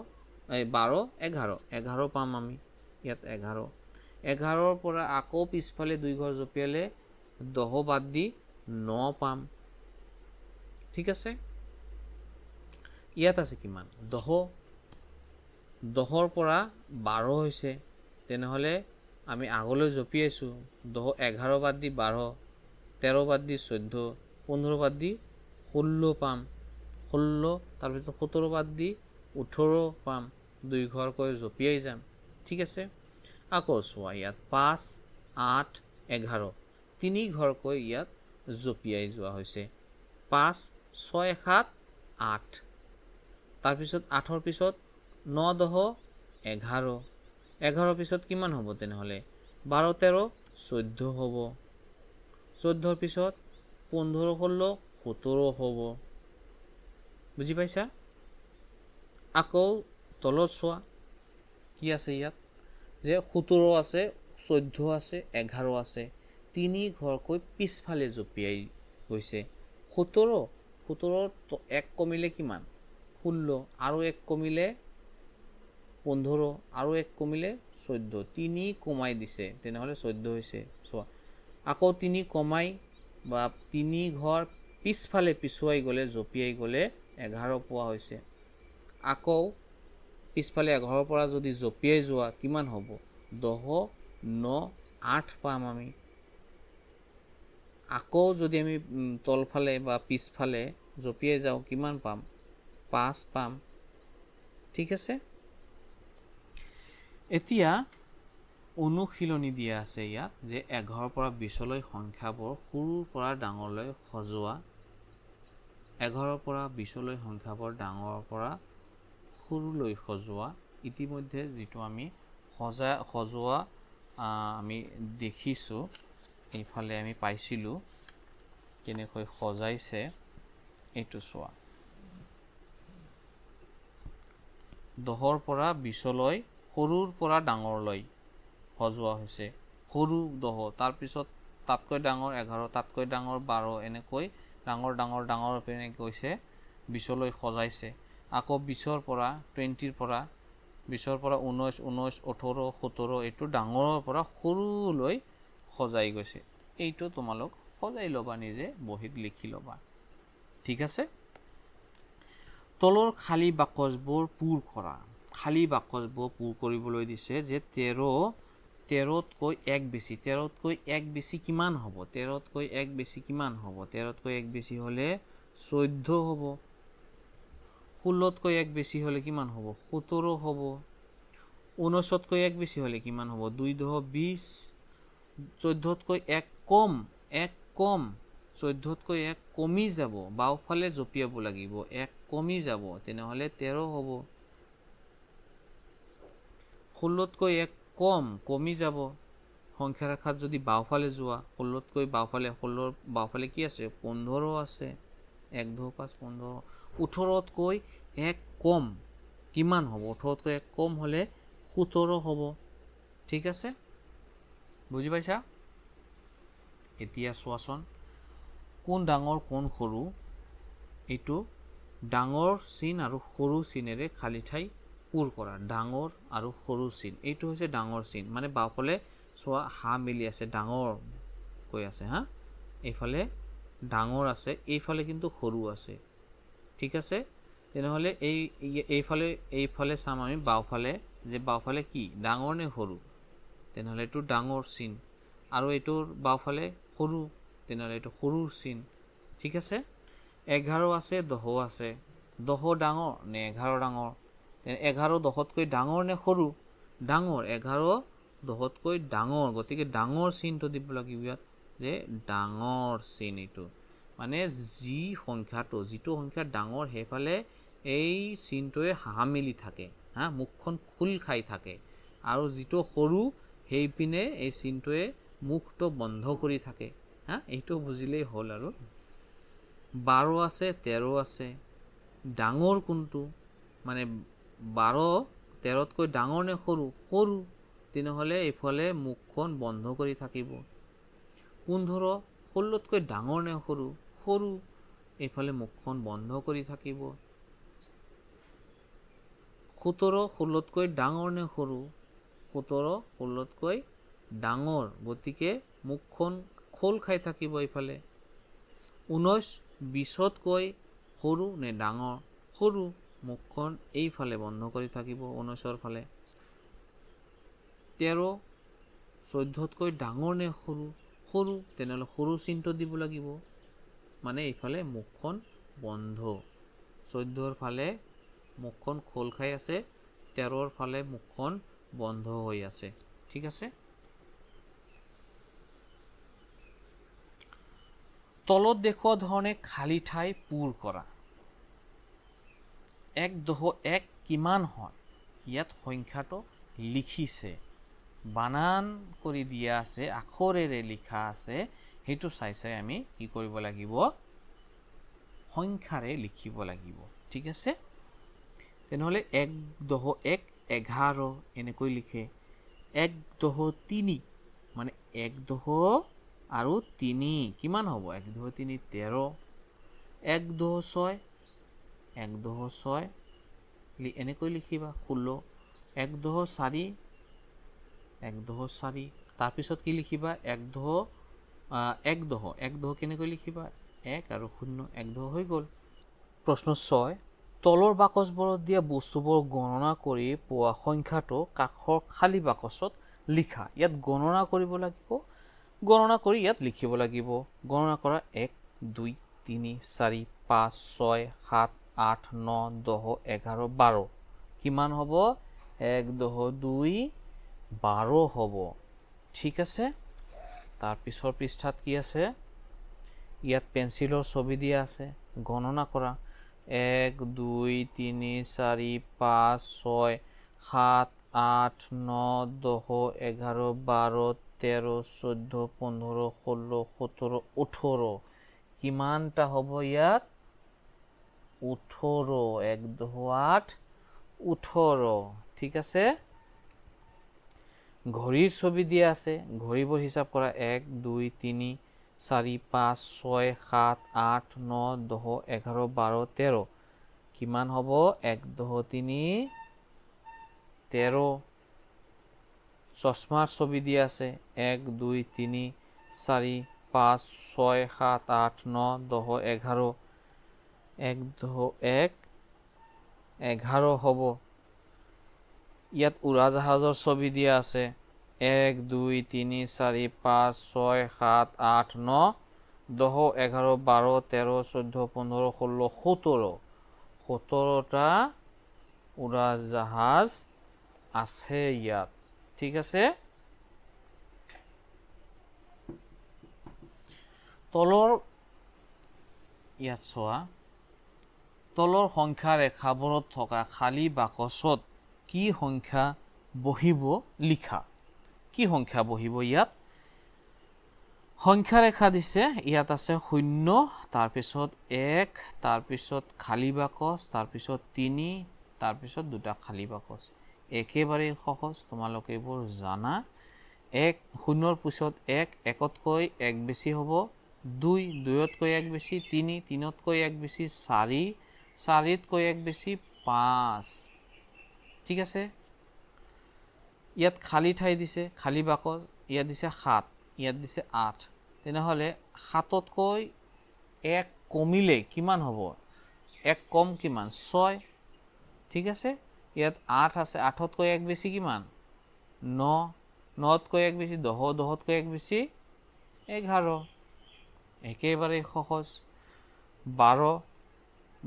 এই 12, 11, 11 পাম আমি ইয়াত 11। 11ৰ পৰা আকৌ পিছফালে 2 ঘৰ জঁপিয়ালে 10 বাদ দি 9 পাম, ঠিক আছে। ইয়াত আছে কিমান? 10, 10ৰ পৰা 12 হৈছে, তেনেহ'লে আমি আগলৈ জঁপিয়াইছোঁ। 10, 11 বাদ দি 12, 13 বাদ দি 14, 15 বাদ দি 16 পাম, 16, তাৰপিছত 17 বাদ দি 18 পাম, 2 ঘৰকৈ জঁপিয়াই যাম, ঠিক আছে। আকৌ চোৱা ইয়াত 5, 8, 11, 3 ঘৰকৈ ইয়াত জঁপিয়াই যোৱা হৈছে। 5, 6, 7, 8, তাৰপিছত 8ৰ পিছত 9, 10, 11, 11ৰ পিছত কিমান হ'ব তেনেহ'লে? 12, 13, 14 হ'ব। 14ৰ পিছত 15, 16, 17 হ'ব। বুজি পাইছা? আকৌ তলত চোৱা কি আছে ইয়াত, যে 17 আছে, 14 আছে, 11 আছে, 3 ঘৰকৈ পিছফালে জঁপিয়াই গৈছে। 17, 17 1 কমিলে কিমান? 16, আৰু 1 কমিলে 15, আৰু 1 কমিলে 14, 3 কমাই দিছে, তেনেহ'লে 14 হৈছে। চোৱা আকৌ 3 কমাই বা 3 ঘৰ পিছফালে পিছুৱাই গ'লে, জঁপিয়াই গ'লে 11 পোৱা হৈছে। আকৌ পিছফালে 11ৰ পৰা যদি জঁপিয়াই যোৱা কিমান হ'ব? 10, 9, 8 পাম আমি। আকৌ যদি আমি তলফালে বা পিছফালে জঁপিয়াই যাওঁ কিমান পাম? 5 পাম, ঠিক আছে। এতিয়া অনুশীলনী দিয়া আছে ইয়াত যে 11ৰ পৰা 20লৈ সংখ্যাবোৰ সৰুৰ পৰা ডাঙৰলৈ সজোৱা, 11ৰ পৰা 20লৈ সংখ্যাবোৰ ডাঙৰৰ পৰা সৰুলৈ সজোৱা। ইতিমধ্যে যিটো আমি সজোৱা আমি দেখিছোঁ, এইফালে আমি পাইছিলোঁ কেনেকৈ সজাইছে, এইটো চোৱা। 10ৰ পৰা 20লৈ সৰুৰ পৰা ডাঙৰলৈ সজোৱা হৈছে। সৰু 10, তাৰপিছত তাতকৈ ডাঙৰ 11, তাতকৈ ডাঙৰ 12, এনেকৈ ডাঙৰ ডাঙৰ ডাঙৰ পিনে গৈছে, 20লৈ সজাইছে। আকৌ 20ৰ পৰা 20ৰ পৰা 20ৰ পৰা 19, 19, 18, 17, এইটো ডাঙৰৰ পৰা সৰুলৈ সজাই গৈছে। এইটো তোমালোক সজাই ল'বা, নিজে বহীত লিখি ল'বা, ঠিক আছে। তলৰ খালী বাকচবোৰ পূৰ কৰা। খালী বাকচবোৰ পূৰ কৰিবলৈ দিছে যে 13তকৈ 1 বেছি, 13তকৈ 1 বেছি কিমান হ'ব? 13তকৈ 1 বেছি কিমান হ'ব? 13তকৈ 1 বেছি হ'লে 14 হ'ব। 16তকৈ 1 বেছি হ'লে কিমান হ'ব? 17 হ'ব। 19তকৈ 1 বেছি হ'লে কিমান হ'ব? 2 10 20। 14তকৈ 1 কম, 1 কম, 14তকৈ 1 কমি যাব, বাওঁফালে জঁপিয়াব লাগিব, 1 কমি যাব, তেনেহ'লে 13 হ'ব। 16তকৈ 1 কম, কমি যাব, সংখ্যা ৰেখাত যদি বাওঁফালে যোৱা, 16তকৈ বাওঁফালে, 16ৰ বাওঁফালে কি আছে? 15 আছে, 1 2 5 15। 18তকৈ 1 কম কিমান হ'ব? 18তকৈ 1 কম হ'লে 17 হ'ব, ঠিক আছে। বুজি পাইছা? এতিয়া চোৱাচোন কোন ডাঙৰ কোন সৰু, এইটো ডাঙৰ চিন আৰু সৰু চিনেৰে খালী ঠাই পূৰ কৰা। ডাঙৰ আৰু সৰু চিন, এইটো হৈছে ডাঙৰ চিন, মানে বাওঁফালে চোৱা হা মিলি আছে, ডাঙৰ কৈ আছে, হা, এইফালে ডাঙৰ আছে, এইফালে কিন্তু সৰু আছে, ঠিক আছে। তেনেহ'লে এইফালে চাম আমি বাওঁফালে, যে বাওঁফালে কি ডাঙৰ নে সৰু, তেনেহ'লে এইটো ডাঙৰ চিন, আৰু এইটোৰ বাওঁফালে সৰু, তেনেহ'লে এইটো সৰুৰ চিন, ঠিক আছে। 11 আছে, 10 আছে, 10 ডাঙৰ নে 11 ডাঙৰ? 11 10তকৈ ডাঙৰ নে সৰু? ডাঙৰ, 11 10তকৈ ডাঙৰ, গতিকে ডাঙৰ চিনটো দিব লাগিব ইয়াত, যে ডাঙৰ চিন এইটো, মানে যি সংখ্যাটো, যিটো সংখ্যা ডাঙৰ সেইফালে এই চিনটোৱে হাঁহ মিলি থাকে, হা, মুখখন খোল খাই থাকে, আৰু যিটো সৰু সেইপিনে এই চিনটোৱে মুখটো বন্ধ কৰি থাকে। হা, এইটো বুজিলেই হ'ল। আৰু 12 আছে, 13 আছে, ডাঙৰ কোনটো? মানে 12 13তকৈ ডাঙৰ নে সৰু? সৰু, তেনেহ'লে এইফালে মুখখন বন্ধ কৰি থাকিব। 15 16তকৈ ডাঙৰ নে সৰু? সৰু, এইফালে মুখখন বন্ধ কৰি থাকিব। 17 16তকৈ ডাঙৰ নে সৰু? 17 16তকৈ ডাঙৰ, গতিকে মুখখন খোল খাই থাকিব এইফালে। 19 20তকৈ সৰু নে ডাঙৰ? সৰু, মুখখন এইফালে বন্ধ কৰি থাকিব 19ৰ ফালে। 13 14তকৈ ডাঙৰ নে সৰু? সৰু, তেনেহ'লে সৰু চিনটো দিব লাগিব, মানে এইফালে মুখখন বন্ধ। 14ৰ ফালে মুখখন খোল খাই আছে, 13ৰ ফালে মুখখন বন্ধ হৈ আছে। ঠিক আছে। তলত দেখুওৱা ধৰণে খালী ঠাই পূৰ কৰা। 1 10 1 কিমান হয়? ইয়াত সংখ্যাটো লিখিছে, বানান কৰি দিয়া আছে, আখৰেৰে লিখা আছে, সেইটো চাই চাই আমি কি কৰিব লাগিব? সংখ্যাৰে লিখিব লাগিব। ঠিক আছে। তেনেহ'লে 1 10 1 11 এনেকৈ লিখে। 1 10 3 মানে 1 10 আৰু 3 কিমান হ'ব? 1 10 3 13। 1 10 6, 1 10 6 এনেকৈ লিখিবা 16। 1 10 4, 1 10 4, তাৰপিছত কি লিখিবা? 1 10 1 10, 1 10 কেনেকৈ লিখিবা? 1 আৰু 0, 1 10 হৈ গ'ল। প্ৰশ্ন 6, তলৰ বাকচবোৰত দিয়া বস্তুবোৰ গণনা কৰি পোৱা সংখ্যাটো কাষৰ খালী বাকচত লিখা। ইয়াত গণনা কৰিব লাগিব, গণনা কৰি ইয়াত লিখিব লাগিব। গণনা কৰা 1 2 3 4 5 6 7 8 9 10 11 12 কিমান হ'ব? 1 10 2 12 হ'ব। ঠিক আছে। তাৰ পিছৰ পৃষ্ঠাত কি আছে? ইয়াত পেঞ্চিলৰ ছবি দিয়া আছে, গণনা কৰা। 1 2 3 4 5 6 7 8 9 10 11 12 13 14 15 16 17 18 কিমানটা হ'ব ইয়াত? 18। 1 10 8 18। ঠিক আছে। ঘড়ীৰ ছবি দিয়া আছে, ঘড়ীবোৰ হিচাপ কৰা। 1 2 3 4 5 6 7 8 9 10 11 12 13 কিমান হ'ব? 1 10 3 13। চশমাৰ ছবি দিয়া আছে, 1 2 3 4 5 6 7 8 9 10 11, 1 10 1 11 হ'ব। ইয়াত উৰাজাহাজৰ ছবি দিয়া আছে, 1 2 3 4 5 6 7 8 9 10 11 12 13 14 15 16 17, 17টা উৰাজাহাজ আছে ইয়াত। ঠিক আছে। তলৰ ইয়াত চোৱা, তলৰ সংখ্যা ৰেখাবোৰত থকা খালী বাকচত কি সংখ্যা বহিব লিখা। কি সংখ্যা বহিব ইয়াত? সংখ্যা ৰেখা দিছে, ইয়াত আছে 0, তাৰপিছত 1, তাৰপিছত খালী বাকচ, তাৰপিছত 3, তাৰপিছত দুটা খালী বাকচ। একেবাৰে সহজ, তোমালোকে এইবোৰ জানা। 1 0ৰ পিছত 1, 1তকৈ 1 বেছি হ'ব 2, 2তকৈ 1 বেছি 3, 3তকৈ 1 বেছি 4, 4তকৈ 1 বেছি 5। ঠিক আছে। ইয়াত খালী ঠাই দিছে, খালী বাকচ, ইয়াত দিছে 7, ইয়াত দিছে 8। তেনেহ'লে 7তকৈ 1 কমিলে কিমান হ'ব? 1 কম কিমান? 6। ঠিক আছে। ইয়াত 8 আছে, 8তকৈ 1 বেছি কিমান? 9, 9তকৈ 1 বেছি 10, 10তকৈ 1 বেছি 11। একেবাৰে সহজ। 12,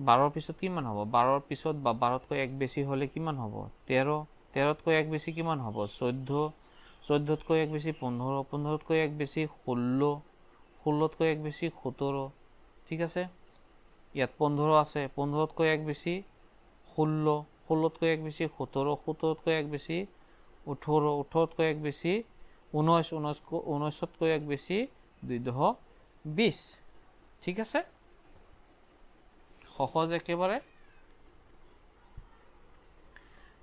12ৰ পিছত কিমান হ'ব? 12ৰ পিছত বা 12তকৈ 1 বেছি হ'লে কিমান হ'ব? 13, 13তকৈ 1 বেছি কিমান হ'ব? 14, 14তকৈ 1 বেছি 15, 15তকৈ 1 বেছি 16, 16তকৈ 1 বেছি 17। ঠিক আছে। ইয়াত 15 আছে, 15তকৈ 1 বেছি 16, ষোল্লতকৈ এক বেছি 17, 17তকৈ এক বেছি 18, 18তকৈ এক বেছি 19, 19তকৈ এক বেছি 2 10 20। ঠিক আছে, সহজ একেবাৰে।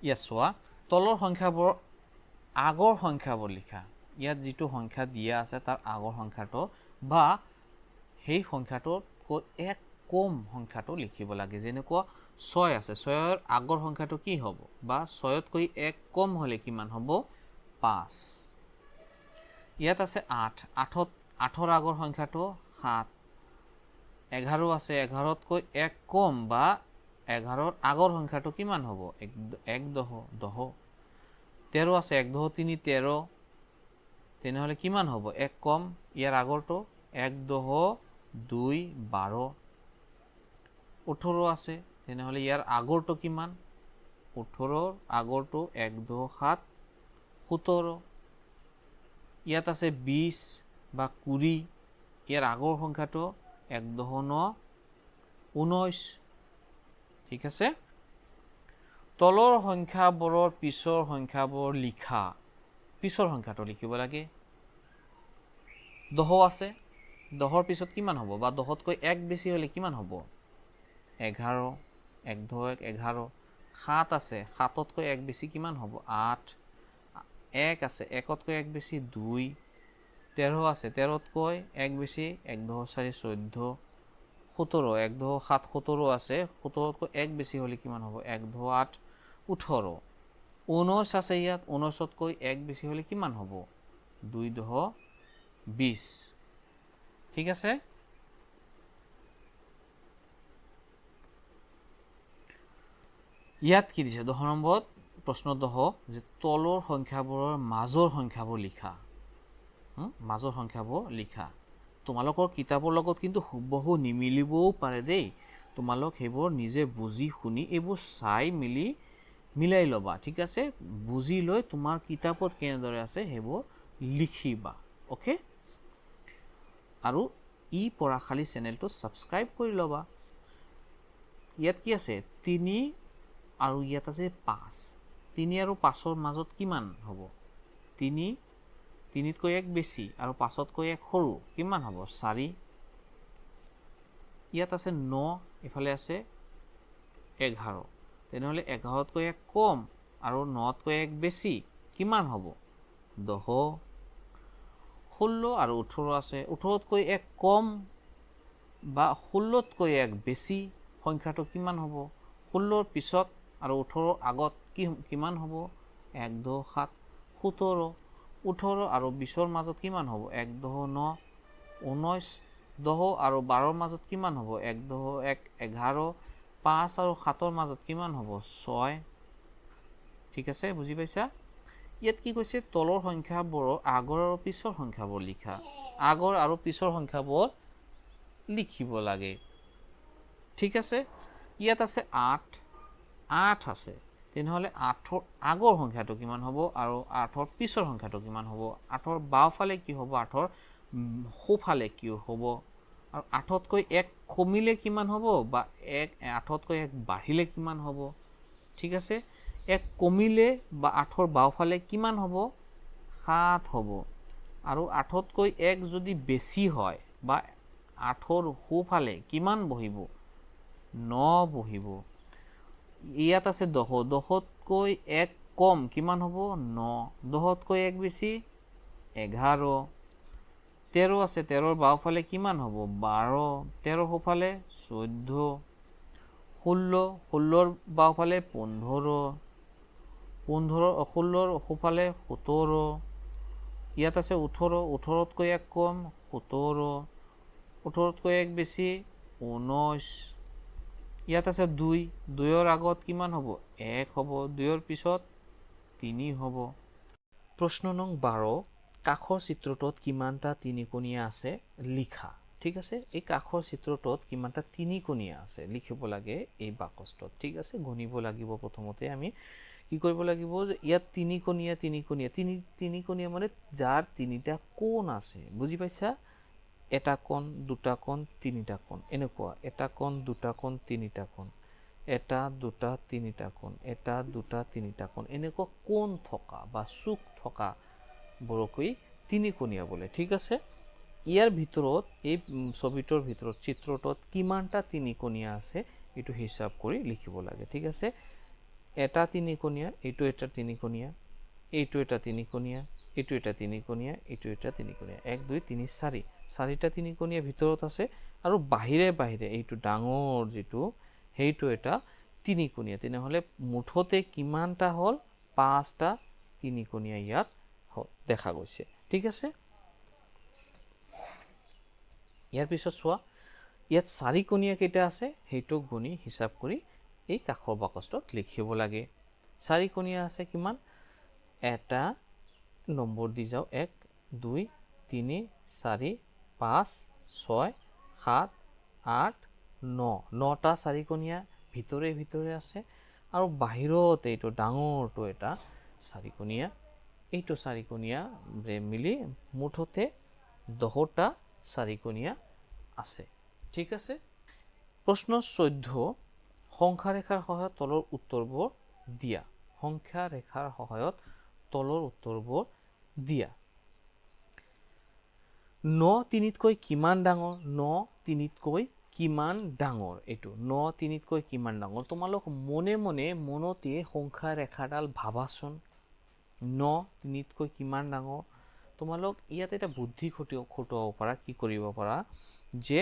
ইয়াত চোৱা, তলৰ সংখ্যাবোৰ আগৰ সংখ্যাবোৰ লিখা। ইয়াত যিটো সংখ্যা দিয়া আছে তাৰ আগৰ সংখ্যাটো বা সেই সংখ্যাটোতকৈ এক কম সংখ্যাটো লিখিব লাগে। যেনেকুৱা 6 আছে, 6ৰ আগৰ সংখ্যাটো কি হ'ব বা 6তকৈ এক কম হ'লে কিমান হ'ব? 5। ইয়াত আছে 8, 8ৰ আগৰ সংখ্যাটো 7। 11 আছে, 11তকৈ এক কম বা 11ৰ আগৰ সংখ্যাটো কিমান হ'ব? 1 10 10। 13 আছে, 1 10 3 13, তেনেহ'লে কিমান হ'ব? এক কম, ইয়াৰ আগৰটো 1 10 2 12। 18 আছে, তেনেহ'লে ইয়াৰ আগৰটো কিমান? 18ৰ আগৰটো 1 10 7 17। ইয়াত আছে 20 বা 20, ইয়াৰ আগৰ সংখ্যাটো 1 10 9 19। ঠিক আছে, তলৰ সংখ্যাবোৰৰ পিছৰ সংখ্যাবোৰ লিখা। পিছৰ সংখ্যাটো লিখিব লাগে। 10 আছে, 10ৰ পিছত কিমান হ'ব বা 10তকৈ এক বেছি হ'লে কিমান হ'ব? 11, 1 10 1 11। 7 আছে, 7তকৈ এক বেছি কিমান হ'ব? 8। 1 আছে, 1তকৈ এক বেছি 2। 13 আছে, 13তকৈ এক বেছি 1 10 4 14। 17, 1 10 7 17 আছে, 17তকৈ এক বেছি হ'লে কিমান হ'ব? 1 10 8 18। 19 আছে, ইয়াত 19তকৈ এক বেছি হ'লে কিমান হ'ব? 2 10 20। ঠিক আছে, ইয়াত কি দিছে? 10 নম্বৰত প্ৰশ্ন 10 যে তলৰ সংখ্যাবোৰৰ মাজৰ সংখ্যাবোৰ লিখা। মাজৰ সংখ্যাবোৰ লিখা। তোমালোকৰ কিতাপৰ লগত কিন্তু হুবহু নিমিলিবও পাৰে দেই, তোমালোক সেইবোৰ নিজে বুজি শুনি এইবোৰ চাই মিলি মিলাই ল'বা। ঠিক আছে, বুজি লৈ তোমাৰ কিতাপত কেনেদৰে আছে সেইবোৰ লিখিবা। অ'কে, আৰু ই পঢ়াশালী চেনেলটো ছাবস্ক্ৰাইব কৰি ল'বা। ইয়াত কি আছে? 3 আৰু ইয়াত আছে 5। 3 আৰু 5ৰ মাজত কিমান হ'ব? 3তকৈ এক বেছি আৰু 5তকৈ এক সৰু, কিমান হ'ব? 4। ইয়াত আছে 9, ইফালে আছে 11, তেনেহ'লে 11তকৈ এক কম আৰু 9তকৈ এক বেছি কিমান হ'ব? 10। 16 আৰু 18 আছে, 18তকৈ এক কম বা 16তকৈ এক বেছি সংখ্যাটো কিমান হ'ব? 16ৰ পিছত আৰু 18ৰ আগত কিমান হ'ব? 1 10 7 17। 18 আৰু 20ৰ মাজত কিমান হ'ব? 1 10 9 19। 10 আৰু 12ৰ মাজত কিমান হ'ব? 1 10 1 11। 5 আৰু 7ৰ মাজত কিমান হ'ব? 6। ঠিক আছে, বুজি পাইছা? ইয়াত কি কৈছে? তলৰ সংখ্যাবোৰৰ আগৰ আৰু পিছৰ সংখ্যাবোৰ লিখা। আগৰ আৰু পিছৰ সংখ্যাবোৰ লিখিব লাগে। ঠিক আছে, ইয়াত আছে 8, 8 আছে, তেনেহ'লে 8ৰ আগৰ সংখ্যাটো কিমান হ'ব আৰু 8ৰ পিছৰ সংখ্যাটো কিমান হ'ব? 8ৰ বাওঁফালে কি হ'ব, 8ৰ সোঁফালে কি হ'ব, আৰু 8তকৈ এক কমিলে কিমান হ'ব বা 8তকৈ এক বাঢ়িলে কিমান হ'ব? ঠিক আছে, এক কমিলে বা 8ৰ বাওঁফালে কিমান হ'ব? 7 হ'ব। আৰু 8তকৈ এক যদি বেছি হয় বা 8ৰ সোঁফালে কিমান বহিব? 9 বহিব। ইয়াত আছে 10, 10তকৈ এক কম কিমান হ'ব? 9। 10তকৈ এক বেছি 11। 13 আছে, 13ৰ বাওঁফালে কিমান হ'ব? 12। 13 সোঁফালে 14। 16, 16ৰ বাওঁফালে 15, 16ৰ সোঁফালে 17। ইয়াত আছে 18, 18তকৈ এক কম 17, 18তকৈ এক বেছি 19। ইয়াত আছে 2, 2ৰ আগত কিমান হ'ব? 1 হ'ব, 2ৰ পিছত 3 হ'ব। প্ৰশ্ন নং 12, কাষৰ চিত্ৰটোত কিমানটা তিনিকোণীয়া আছে লিখা। ঠিক আছে, এই কাষৰ চিত্ৰটোত কিমানটা তিনিকোণীয়া আছে লিখিব লাগে এই বাকচটোত। ঠিক আছে, গণিব লাগিব। প্ৰথমতে আমি কি কৰিব লাগিব যে ইয়াত তিনিকোণীয়া তিনিকোণীয়া তিনিকোণীয়া মানে যাৰ তিনিটা কোণ আছে, বুজি পাইছা? এটা কোণ, দুটা কোণ, তিনিটা কোণ, এনেকুৱা এটা কোণ, দুটা কোণ, তিনিটা কোণ, এটা দুটা তিনিটা কোণ, এটা দুটা তিনিটা কোণ, এনেকুৱা কোণ থকা বা চুক থকা বোৰকেই তিনিকোণীয়া বোলে। ঠিক আছে, ইয়াৰ ভিতৰত এই ছবিটোৰ ভিতৰত চিত্ৰটোত কিমানটা তিনিকোণীয়া আছে এইটো হিচাপ কৰি লিখিব লাগে। ঠিক আছে, এটা তিনিকোণীয়া, এইটো এটা তিনিকোণীয়া, এইটো এটা তিনিকোণীয়া, এইটো এটা তিনিকোণীয়া, এইটো এটা তিনিকোণীয়া, 1 2 3 4, চাৰিটা তিনিকোণীয়া ভিতৰত আছে আৰু বাহিৰে বাহিৰে এইটো ডাঙৰ যিটো সেইটো এটা তিনিকোণীয়া। তেনেহ'লে মুঠতে কিমানটা হ'ল? 5টা তিনিকোণীয়া ইয়াত দেখা গৈছে। ঠিক আছে, ইয়াৰ পিছত চোৱা ইয়াত চাৰিকোণীয়া কেইটা আছে সেইটো গুণি হিচাপ কৰি এই কাষৰ বাকচটোত লিখিব লাগে। চাৰিকোণীয়া আছে কিমান? এটা নম্বৰ দি যাওঁ, 1 2 3 4 5 6 7 8 9, 9টা চাৰিকোণীয়া ভিতৰে ভিতৰে আছে আৰু বাহিৰত এইটো ডাঙৰটো এটা চাৰিকোণীয়া, এইটো চাৰিকোণীয়া মিলি মুঠতে 10টা চাৰিকোণীয়া আছে। ঠিক আছে, প্ৰশ্ন 14, সংখ্যা ৰেখাৰ সহায়ত তলৰ উত্তৰবোৰ দিয়া। সংখ্যা ৰেখাৰ সহায়ত তলৰ উত্তৰবোৰ দিয়া। 9 3তকৈ কিমান ডাঙৰ? 9 3তকৈ কিমান ডাঙৰ? এইটো 9 3তকৈ কিমান ডাঙৰ? তোমালোক মনে মনে মনতে সংখ্যা ৰেখাডাল ভাবাচোন, 9 3তকৈ কিমান ডাঙৰ। তোমালোক ইয়াত এটা বুদ্ধি খটুৱাব পাৰা। কি কৰিব পাৰা যে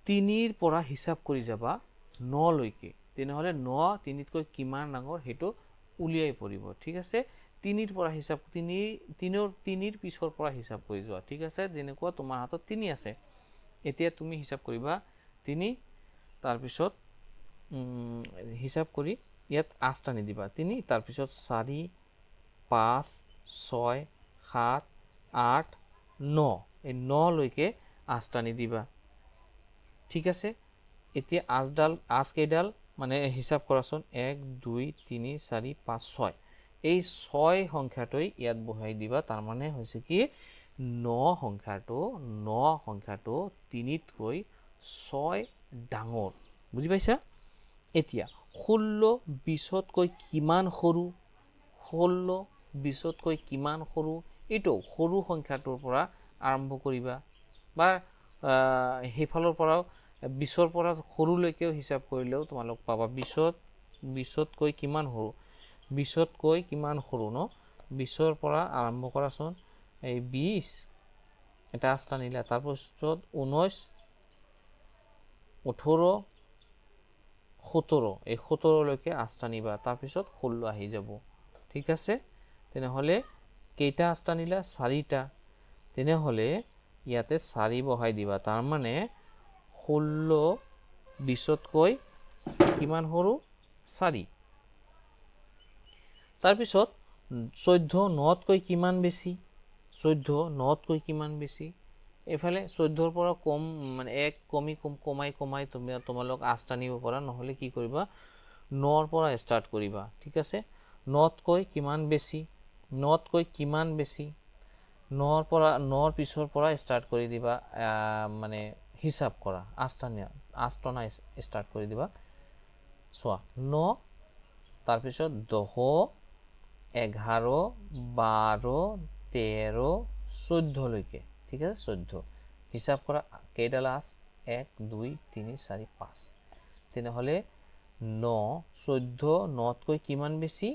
3ৰ পৰা হিচাপ কৰি যাবা 9লৈকে, তেনেহ'লে 9 3তকৈ কিমান ডাঙৰ সেইটো উলিয়াই পৰিব। ঠিক আছে, 3ৰ পৰা হিচাপ, 3ৰ পিছৰ পৰা হিচাপ কৰি যোৱা। ঠিক আছে, যেনেকুৱা তোমাৰ হাতত 3 আছে, এতিয়া তুমি হিচাপ কৰিবা 3, তাৰপিছত হিচাপ কৰি ইয়াত 8 টানি দিবা, 3, তাৰপিছত 4 5 6 7 8 9, এই 9লৈকে 8 টানি দিবা। ঠিক আছে, এতিয়া আঁচ কেইডাল মানে হিচাপ কৰাচোন, 1 2 3 4 5 6, এই 6 সংখ্যাটোই ইয়াত বহাই দিবা। তাৰমানে হৈছে কি 9 সংখ্যাটো 3তকৈ 6 ডাঙৰ। বুজি পাইছা? এতিয়া 16 20তকৈ কিমান সৰু? 16 20তকৈ কিমান সৰু? এইটো সৰু সংখ্যাটোৰ পৰা আৰম্ভ কৰিবা বা সেইফালৰ পৰাও 20ৰ পৰা সৰুলৈকেও হিচাপ কৰিলেও তোমালোক পাবা। 20তকৈ কিমান সৰু? 20তকৈ কিমান সৰু ন? 20ৰ পৰা আৰম্ভ কৰাচোন, এই 20 এটা আঁচ টানিলা, তাৰপিছত 19 18 17, এই 17লৈকে আঁচ টানিবা, তাৰপিছত 16 আহি যাব। ঠিক আছে, তেনেহ'লে কেইটা আঁচ টানিলা? 4টা। তেনেহ'লে ইয়াতে 4 বহাই দিবা, তাৰমানে 16 20তকৈ কিমান সৰু? 4। তাৰপিছত 14 9তকৈ কিমান বেছি? 14 9তকৈ কিমান বেছি? এইফালে 14ৰ পৰা কম, মানে 1 কমি কমাই কমাই তুমি তোমালোক আঁচ টানিব পাৰা, নহ'লে কি কৰিবা 9ৰ পৰা ষ্টাৰ্ট কৰিবা। ঠিক আছে, 9তকৈ কিমান বেছি? 9তকৈ কিমান বেছি? 9ৰ পৰা 9ৰ পিছৰ পৰা ষ্টাৰ্ট কৰি দিবা, মানে হিচাপ কৰা, আঁচ টনা ষ্টাৰ্ট কৰি দিবা। চোৱা 9, তাৰপিছত 10 11 12 13 14লৈকে। ঠিক আছে, 14 হিচাপ কৰা কেইডাল আঁচ? 1 2 3 4 5। তেনেহ'লে 9 14 9তকৈ কিমান বেছি?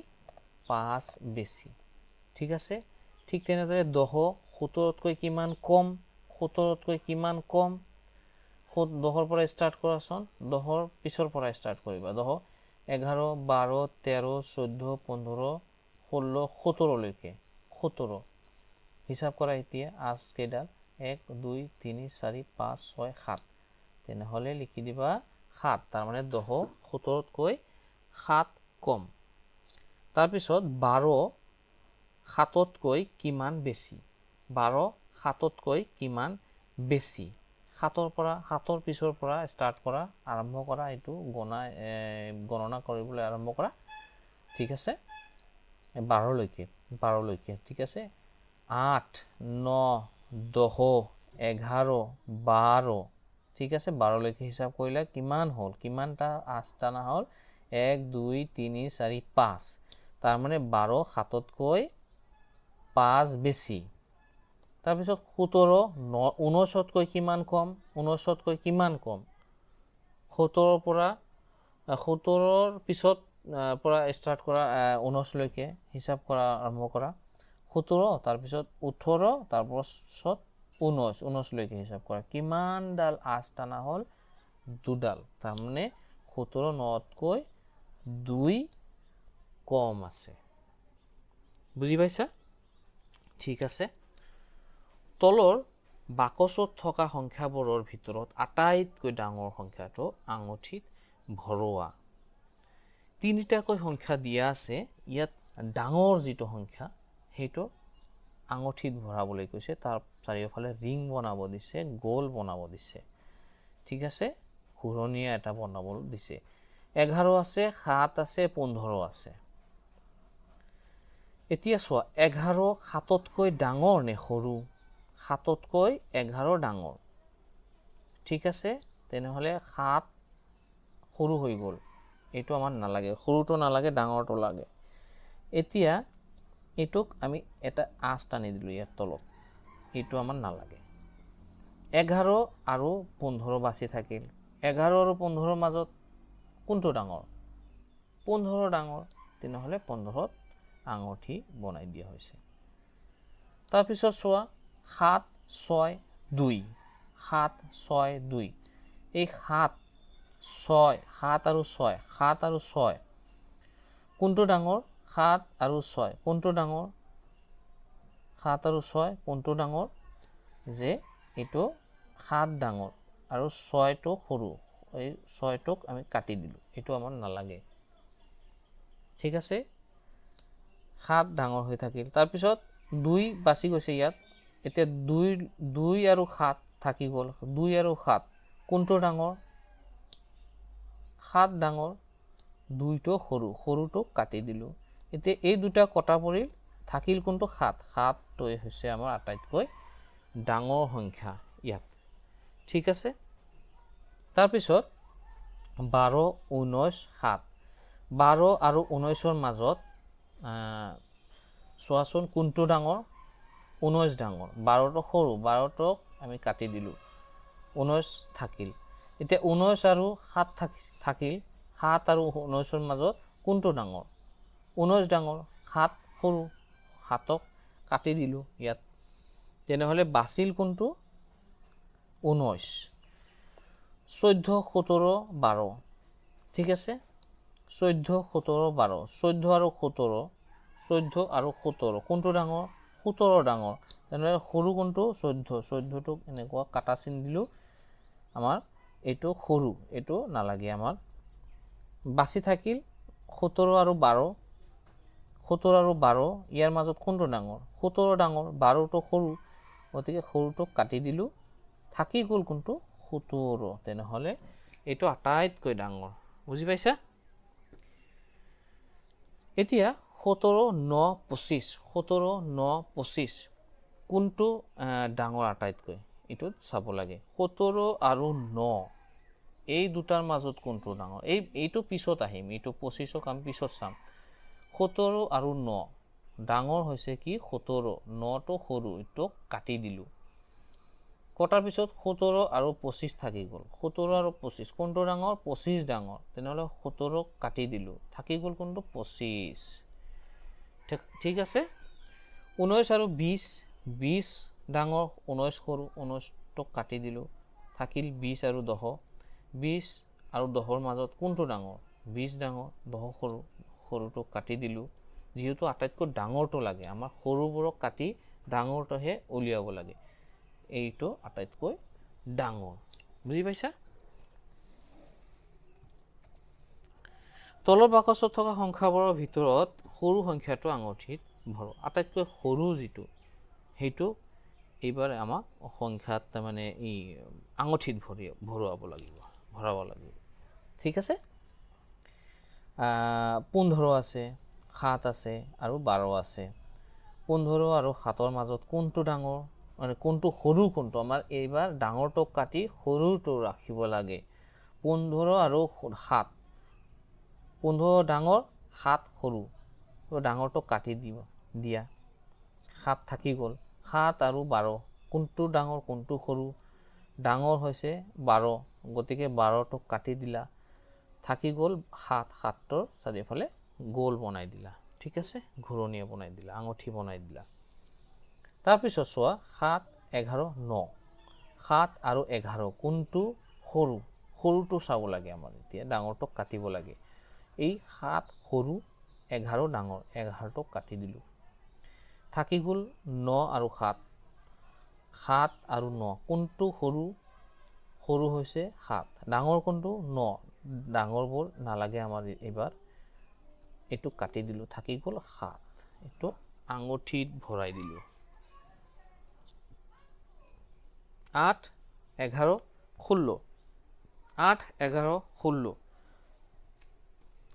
5 বেছি। ঠিক আছে, ঠিক তেনেদৰে 10 17তকৈ কিমান কম? 17তকৈ কিমান কম? 10ৰ পৰা ষ্টাৰ্ট কৰাচোন, 10ৰ পিছৰ পৰা ষ্টাৰ্ট কৰিবা, 10 11 12 13 14 15 16 17লৈকে, 17 হিচাপ কৰা এতিয়া আঁচ কেইডাল? 1 2 3 4 5 6 7। তেনেহ'লে লিখি দিবা 7, তাৰমানে 10 17তকৈ 7 কম। তাৰপিছত 12 7তকৈ কিমান বেছি? 12 7তকৈ কিমান বেছি? 7ৰ পৰা 7ৰ পিছৰ পৰা ষ্টাৰ্ট কৰা, আৰম্ভ কৰা, এইটো গণনা কৰিবলৈ আৰম্ভ কৰা। ঠিক আছে, 12লৈকে, 12লৈকে। ঠিক আছে, 8 9 10 11 12। ঠিক আছে, 12লৈকে হিচাপ কৰিলে কিমান হ'ল? কিমানটা আঁচ টানা হ'ল? 1 2 3 4 5, তাৰমানে 12 সাততকৈ 5 বেছি। তাৰপিছত 17 19তকৈ কিমান কম? 19তকৈ কিমান কম? 17ৰ পৰা 17ৰ পিছত পৰা ষ্টাৰ্ট কৰা 19লৈকে হিচাপ কৰা আৰম্ভ কৰা। 17, তাৰপিছত 18, তাৰপাছত 19, 19লৈকে হিচাপ কৰা। কিমানডাল আঁচ টানা হ'ল? দুডাল, তাৰমানে 17 নতকৈ 2 কম আছে। বুজি পাইছা? ঠিক আছে। তলৰ বাকচত থকা সংখ্যাবোৰৰ ভিতৰত আটাইতকৈ ডাঙৰ সংখ্যাটো আঙুঠিত ভৰোৱা। তিনিটাকৈ সংখ্যা দিয়া আছে, ইয়াত ডাঙৰ যিটো সংখ্যা সেইটো আঙুঠিত ভৰাবলৈ কৈছে। তাৰ চাৰিওফালে ৰিং বনাব দিছে, গোল বনাব দিছে, ঠিক আছে, ঘূৰণীয়া এটা বনাব দিছে। 11 আছে, 7 আছে, 15 আছে। এতিয়া চোৱা, 11 সাততকৈ ডাঙৰ নে সৰু? সাততকৈ 11 ডাঙৰ, ঠিক আছে। তেনেহ'লে 7 সৰু হৈ গ'ল, এইটো আমাৰ নালাগে, সৰুটো নালাগে, ডাঙৰটো লাগে। এতিয়া এইটোক আমি এটা আঁচ টানি দিলোঁ ইয়াৰ তলত, এইটো আমাৰ নালাগে। 11 আৰু 15 বাচি থাকিল। 11 আৰু 15ৰ মাজত কোনটো ডাঙৰ? 15 ডাঙৰ, তেনেহ'লে 15ত আঙুঠি বনাই দিয়া হৈছে। তাৰপিছত চোৱা, 7 6 2, 7 6 2, এই 7 6, 7 আৰু 6, 7 আৰু 6 কোনটো ডাঙৰ? 7 আৰু 6 কোনটো ডাঙৰ? 7 আৰু 6 কোনটো ডাঙৰ? যে এইটো 7 ডাঙৰ আৰু 6টো সৰু, এই 6টোক আমি কাটি দিলোঁ, এইটো আমাৰ নালাগে, ঠিক আছে। 7 ডাঙৰ হৈ থাকিল। তাৰপিছত 2 বাচি গৈছে ইয়াত। এতিয়া 2 আৰু 7 থাকি গ'ল। 2 আৰু 7 কোনটো ডাঙৰ? 7 ডাঙৰ, 2টো সৰু, সৰুটোক কাটি দিলোঁ। এতিয়া এই দুটা কটা পৰিল, থাকিল কোনটো? 7। 7টোৱে হৈছে আমাৰ আটাইতকৈ ডাঙৰ সংখ্যা ইয়াত, ঠিক আছে। তাৰপিছত 12 19 7, 12 আৰু 19ৰ মাজত চোৱাচোন কোনটো ডাঙৰ? 19 ডাঙৰ, 12টো সৰু, 12টোক আমি কাটি দিলোঁ, 19 থাকিল। এতিয়া 19 আৰু 7 থাকিল। 7 আৰু 19ৰ মাজত কোনটো ডাঙৰ? 19 ডাঙৰ, 7 সৰু, 7ক কাটি দিলোঁ ইয়াত। তেনেহ'লে বাচিল কোনটো? 19। 14 17 12, ঠিক আছে। 14 17 12, 14 আৰু 17, 14 আৰু 17 কোনটো ডাঙৰ? 17 ডাঙৰ, তেনেহ'লে সৰু কোনটো? 14। 14টোক এনেকুৱা কাটা চিন দিলোঁ, আমাৰ এইটো সৰু, এইটো নালাগে আমাৰ। বাচি থাকিল 17 আৰু 12, 17 আৰু 12 ইয়াৰ মাজত কোনটো ডাঙৰ? 17 ডাঙৰ, 12টো সৰু, গতিকে সৰুটোক কাটি দিলোঁ, থাকি গ'ল কোনটো? 17। তেনেহ'লে এইটো আটাইতকৈ ডাঙৰ, বুজি পাইছা? এতিয়া 17 9 25, 17 9 25 কোনটো ডাঙৰ আটাইতকৈ? এইটোত চাব লাগে। 17 আৰু 9 এই দুটাৰ মাজত কোনটো ডাঙৰ? এইটো পিছত আহিম, এইটো 25ক আমি পিছত চাম। 17 আৰু 9 ডাঙৰ হৈছে কি? 17, 9টো সৰু, এইটোক কাটি দিলোঁ। কটাৰ পিছত 17 আৰু 25 থাকি গ'ল। 17 আৰু 25 কোনটো ডাঙৰ? 25 ডাঙৰ, তেনেহ'লে 17ক কাটি দিলোঁ, থাকি গ'ল কোনটো? 25, ঠিক আছে। 19 আৰু 20, 20 ডাঙৰ, 19 সৰু, 19টোক কাটি দিলোঁ, থাকিল 20 আৰু 10। 20 আৰু 10ৰ মাজত কোনটো ডাঙৰ? 20 ডাঙৰ, 10 সৰু, সৰুটোক কাটি দিলোঁ। যিহেতু আটাইতকৈ ডাঙৰটো লাগে আমাৰ, সৰুবোৰক কাটি ডাঙৰটোহে উলিয়াব লাগে, এইটো আটাইতকৈ ডাঙৰ, বুজি পাইছা? তলৰ বাকচত থকা সংখ্যাবোৰৰ ভিতৰত সৰু সংখ্যাটো আঙুঠিত ভৰোৱা। আটাইতকৈ সৰু যিটো, সেইটো এইবাৰ আমাক সংখ্যাত তাৰমানে এই আঙুঠিত ভৰোৱাব লাগিব, ভৰাব লাগিব, ঠিক আছে। 15 আছে, 7 আছে আৰু 12 আছে। 15 আৰু 7ৰ মাজত কোনটো ডাঙৰ, মানে কোনটো সৰু, কোনটো? আমাৰ এইবাৰ ডাঙৰটোক কাটি সৰুটো ৰাখিব লাগে। 15 আৰু 7, 15 ডাঙৰ, 7 সৰু, তো ডাঙৰটো কাটি দিব দিয়া, 7 থাকি গ'ল। 7 আৰু 12 কোনটো ডাঙৰ কোনটো সৰু? ডাঙৰ হৈছে 12, গতিকে 12টোক কাটি দিলা, থাকি গ'ল 7, 7ৰ চাৰিওফালে গোল বনাই দিলা। ঠিক আছে, ঘূৰণীয়া বনাই দিলা, আঙুঠি বনাই দিলা। তাৰপিছত চোৱা 7, 11, 9, 7 আৰু 11 কোনটো সৰু? সৰুটো চাব লাগে আমাৰ, এতিয়া ডাঙৰটোক কাটিব লাগে। এই 7 সৰু, 11 ডাঙৰ, 11টোক কাটি দিলোঁ, থাকি গ'ল 9 আৰু 7। 7 আৰু 9 কোনটো সৰু? সৰু হৈছে 7, ডাঙৰ কোনটো? 9। ডাঙৰবোৰ নালাগে আমাৰ এইবাৰ, এইটো কাটি দিলোঁ, থাকি গ'ল 7, এইটো আঙুঠিত ভৰাই দিলোঁ। 8, 11, 16, 8, 11, 16,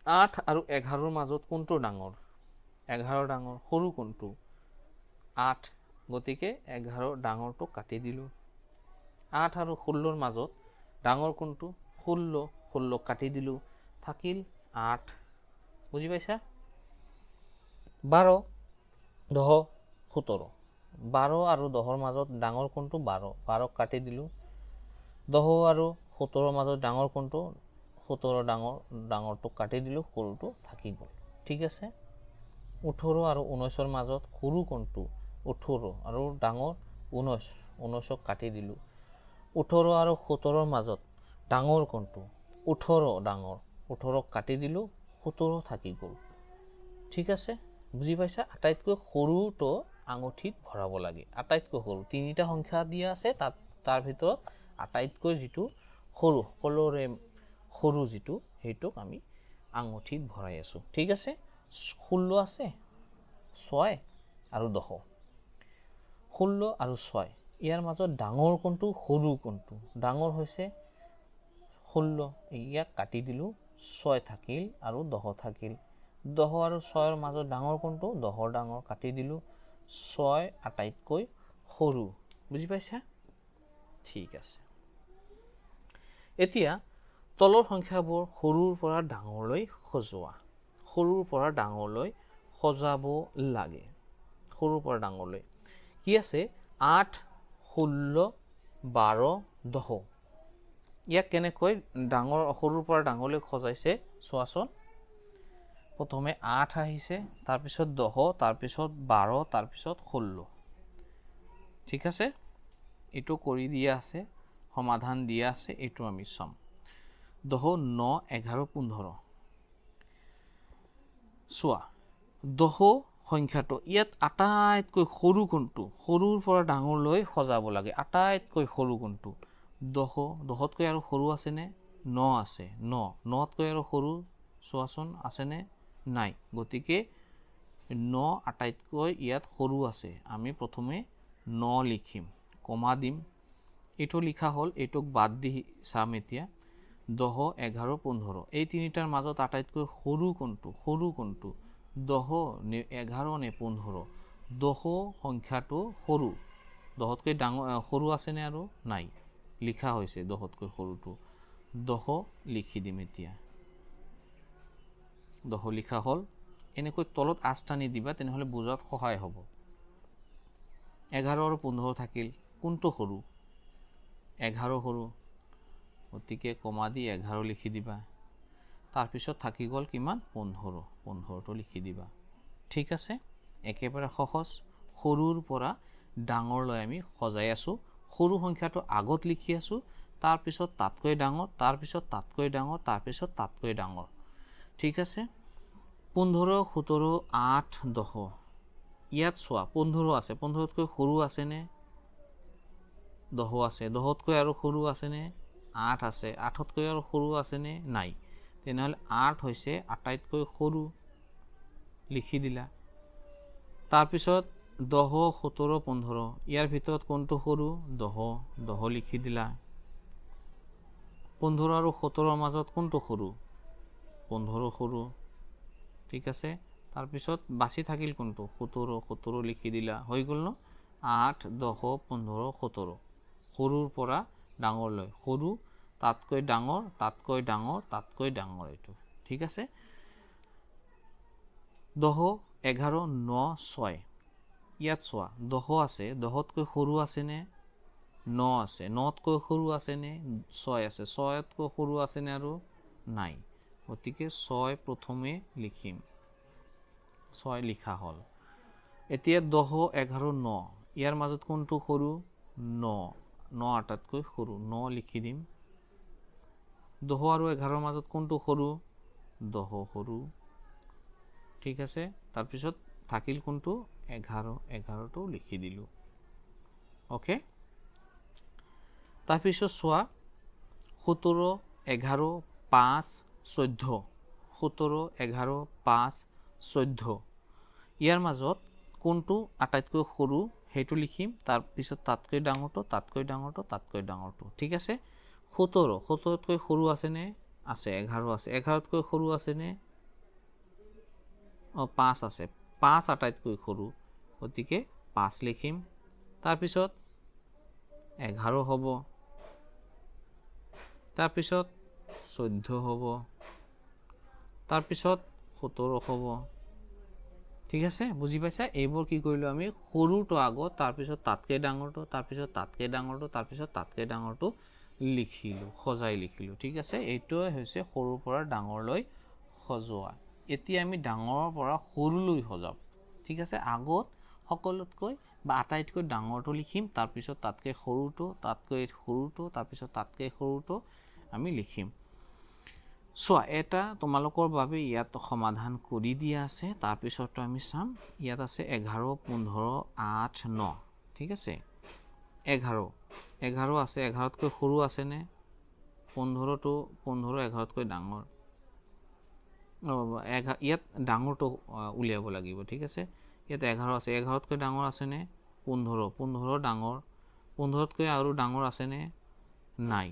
8 আৰু 11ৰ মাজত কোনটো ডাঙৰ? 11 ডাঙৰ, সৰু কোনটো? 8, গতিকে 11 ডাঙৰটো কাটি দিলোঁ। 8 আৰু 16ৰ মাজত ডাঙৰ কোনটো? 16, 16 কাটি দিলোঁ, থাকিল 8। বুজি পাইছা? 12, 10, 17, 12 আৰু 10ৰ মাজত ডাঙৰ কোনটো? 12, 12 কাটি দিলোঁ। 10 আৰু 17ৰ মাজত ডাঙৰ কোনটো? 17 ডাঙৰ, ডাঙৰটো কাটি দিলোঁ, সৰুটো থাকি গ'ল। ঠিক আছে, 18 আৰু 19ৰ মাজত সৰু কোনটো? 18 আৰু ডাঙৰ 19, 19ক কাটি দিলোঁ। 18 আৰু 17ৰ মাজত ডাঙৰ কোনটো? 18 ডাঙৰ, 18ক কাটি দিলোঁ, 17 থাকি গ'ল। ঠিক আছে, বুজি পাইছা? আটাইতকৈ সৰুটো আঙুঠিত ভৰাব লাগে, আটাইতকৈ সৰু। তিনিটা সংখ্যা দিয়া আছে, তাৰ ভিতৰত আটাইতকৈ যিটো সৰু, সকলোৰে সৰু যিটো, সেইটোক আমি আঙুঠিত ভৰাই আছোঁ। ঠিক আছে, 16 আছে, 6 আৰু 10, 16 আৰু 6 ইয়াৰ মাজত ডাঙৰ কোনটো, সৰু কোনটো? ডাঙৰ হৈছে 16, ইয়াক কাটি দিলোঁ, 6 থাকিল আৰু 10 থাকিল। 10 আৰু 6ৰ মাজত ডাঙৰ কোনটো? 10ৰ ডাঙৰ, কাটি দিলোঁ, 6 আটাইতকৈ সৰু। বুজি পাইছা? ঠিক আছে, এতিয়া তলৰ সংখ্যাবোৰ সৰুৰ পৰা ডাঙৰলৈ সজোৱা। সৰুৰ পৰা ডাঙৰলৈ সজাব লাগে। সৰুৰ পৰা ডাঙৰলৈ কি আছে? 8, 16, 12, 10। ইয়াক কেনেকৈ ডাঙৰ, সৰুৰ পৰা ডাঙৰলৈ সজাইছে চোৱাচোন। প্ৰথমে 8 আহিছে, তাৰপিছত 10, তাৰপিছত 12, তাৰপিছত 16। ঠিক আছে, এইটো কৰি দিয়া আছে, সমাধান দিয়া আছে, এইটো আমি চাম। 10, 9, 11, 15। চোৱা, 10 সংখ্যাটো ইয়াত আটাইতকৈ সৰু কোনটো? সৰুৰ পৰা ডাঙৰলৈ সজাব লাগে। আটাইতকৈ সৰু কোনটো? 10। 10তকৈ আৰু সৰু আছেনে? 9 আছে। 9, 9তকৈ আৰু সৰু চোৱাচোন আছেনে? নাই। গতিকে 9 আটাইতকৈ ইয়াত সৰু আছে। আমি প্ৰথমে 9 লিখিম, কমা দিম। এইটো লিখা হ'ল, এইটোক বাদ দি চাম এতিয়া। 10, 11, 15 এই তিনিটাৰ মাজত আটাইতকৈ সৰু কোনটো? সৰু কোনটো? 10 নে 11 নে 15? 10 সংখ্যাটো সৰু, 10তকৈ ডাঙৰ সৰু আছেনে আৰু? নাই, লিখা হৈছে 10তকৈ সৰুটো। 10 লিখি দিম এতিয়া। 10 লিখা হ'ল। এনেকৈ তলত আঁচ টানি দিবা, তেনেহ'লে বুজাত সহায় হ'ব। 11 আৰু 15 থাকিল, কোনটো সৰু? 11 সৰু, গতিকে কমা দি 11 লিখি দিবা। তাৰপিছত থাকি গ'ল কিমান? 15, 15টো লিখি দিবা। ঠিক আছে, একেবাৰে সহজ। সৰুৰ পৰা ডাঙৰলৈ আমি সজাই আছোঁ। সৰু সংখ্যাটো আগত লিখি আছোঁ, তাৰপিছত তাতকৈ ডাঙৰ, তাৰপিছত তাতকৈ ডাঙৰ, তাৰপিছত তাতকৈ ডাঙৰ। ঠিক আছে, 15, 17, 8, 10। ইয়াত চোৱা 15 আছে, 15তকৈ সৰু আছেনে? 10 আছে। 10তকৈ আৰু সৰু আছেনে? 8 আছে। 8তকৈ আৰু সৰু আছেনে? নাই। তেনেহ'লে 8 হৈছে আটাইতকৈ সৰু, লিখি দিলা। তাৰপিছত 10, 17, 15 ইয়াৰ ভিতৰত কোনটো সৰু? 10, 10 লিখি দিলা। 15 আৰু 17ৰ মাজত কোনটো সৰু? 15 সৰু। ঠিক আছে, তাৰপিছত বাচি থাকিল কোনটো? 17, 17 লিখি দিলা। হৈ গ'ল ন? 8, 10, 15, 17। সৰুৰ পৰা ডাঙৰলৈ, সৰু, তাতকৈ ডাঙৰ, তাতকৈ ডাঙৰ, তাতকৈ ডাঙৰ এইটো। ঠিক আছে, 10, 11, 9, 6। ইয়াত চোৱা, 10 আছে, 10তকৈ সৰু আছেনে? 9 আছে। 9তকৈ সৰু আছেনে? 6 আছে। 6তকৈ সৰু আছেনে আৰু? নাই। গতিকে 6 প্ৰথমে লিখিম। 6 লিখা হ'ল। এতিয়া 10, 11, 9, ইয়াৰ মাজত কোনটো সৰু? 9। 9 আটাইতকৈ সৰু, 9 লিখি দিম। 10 আৰু 11ৰ মাজত কোনটো সৰু? 10 সৰু। ঠিক আছে। তাৰপিছত থাকিল কোনটো? 11। 11টো লিখি দিলোঁ। অ'কে, তাৰপিছত চোৱা, 17, 11, 5, 14। 17, 11, 5, 14, ইয়াৰ মাজত কোনটো আটাইতকৈ সৰু সেইটো লিখিম। তাৰপিছত তাতকৈ ডাঙৰটো, তাতকৈ ডাঙৰটো, তাতকৈ ডাঙৰটো। ঠিক আছে। 17, 17তকৈ সৰু আছেনে? আছে, 11 আছে। 11তকৈ সৰু আছেনে? অঁ, 5 আছে। 5 আটাইতকৈ সৰু, গতিকে 5 লিখিম। তাৰপিছত 11 হ'ব, তাৰপিছত 14 হ'ব, তাৰপিছত 17 হ'ব। ঠিক আছে, বুজি পাইছা? এইবোৰ কি কৰিলোঁ আমি? সৰুটো আগত, তাৰপিছত তাতকৈ ডাঙৰটো, তাৰপিছত তাতকৈ ডাঙৰটো, তাৰপিছত তাতকৈ ডাঙৰটো লিখিলোঁ, সজাই লিখিলোঁ। ঠিক আছে, এইটোৱে হৈছে সৰুৰ পৰা ডাঙৰলৈ সজোৱা। এতিয়া আমি ডাঙৰৰ পৰা সৰুলৈ সজাম। ঠিক আছে, আগত সকলোতকৈ বা আটাইতকৈ ডাঙৰটো লিখিম, তাৰপিছত তাতকৈ সৰুটো, তাতকৈ সৰুটো, তাৰপিছত তাতকৈ সৰুটো আমি লিখিম। চোৱা, এটা তোমালোকৰ বাবে ইয়াত সমাধান কৰি দিয়া আছে, তাৰপিছতো আমি চাম। ইয়াত আছে 11, 15, 8, 9। ঠিক আছে, 11, 11 আছে। 11তকৈ সৰু আছেনে? 15টো, 15 11তকৈ ডাঙৰ। ইয়াত ডাঙৰটো উলিয়াব লাগিব। ঠিক আছে, ইয়াত 11 আছে, 11তকৈ ডাঙৰ আছেনে? 15, 15 ডাঙৰ। 15তকৈ আৰু ডাঙৰ আছেনে? নাই।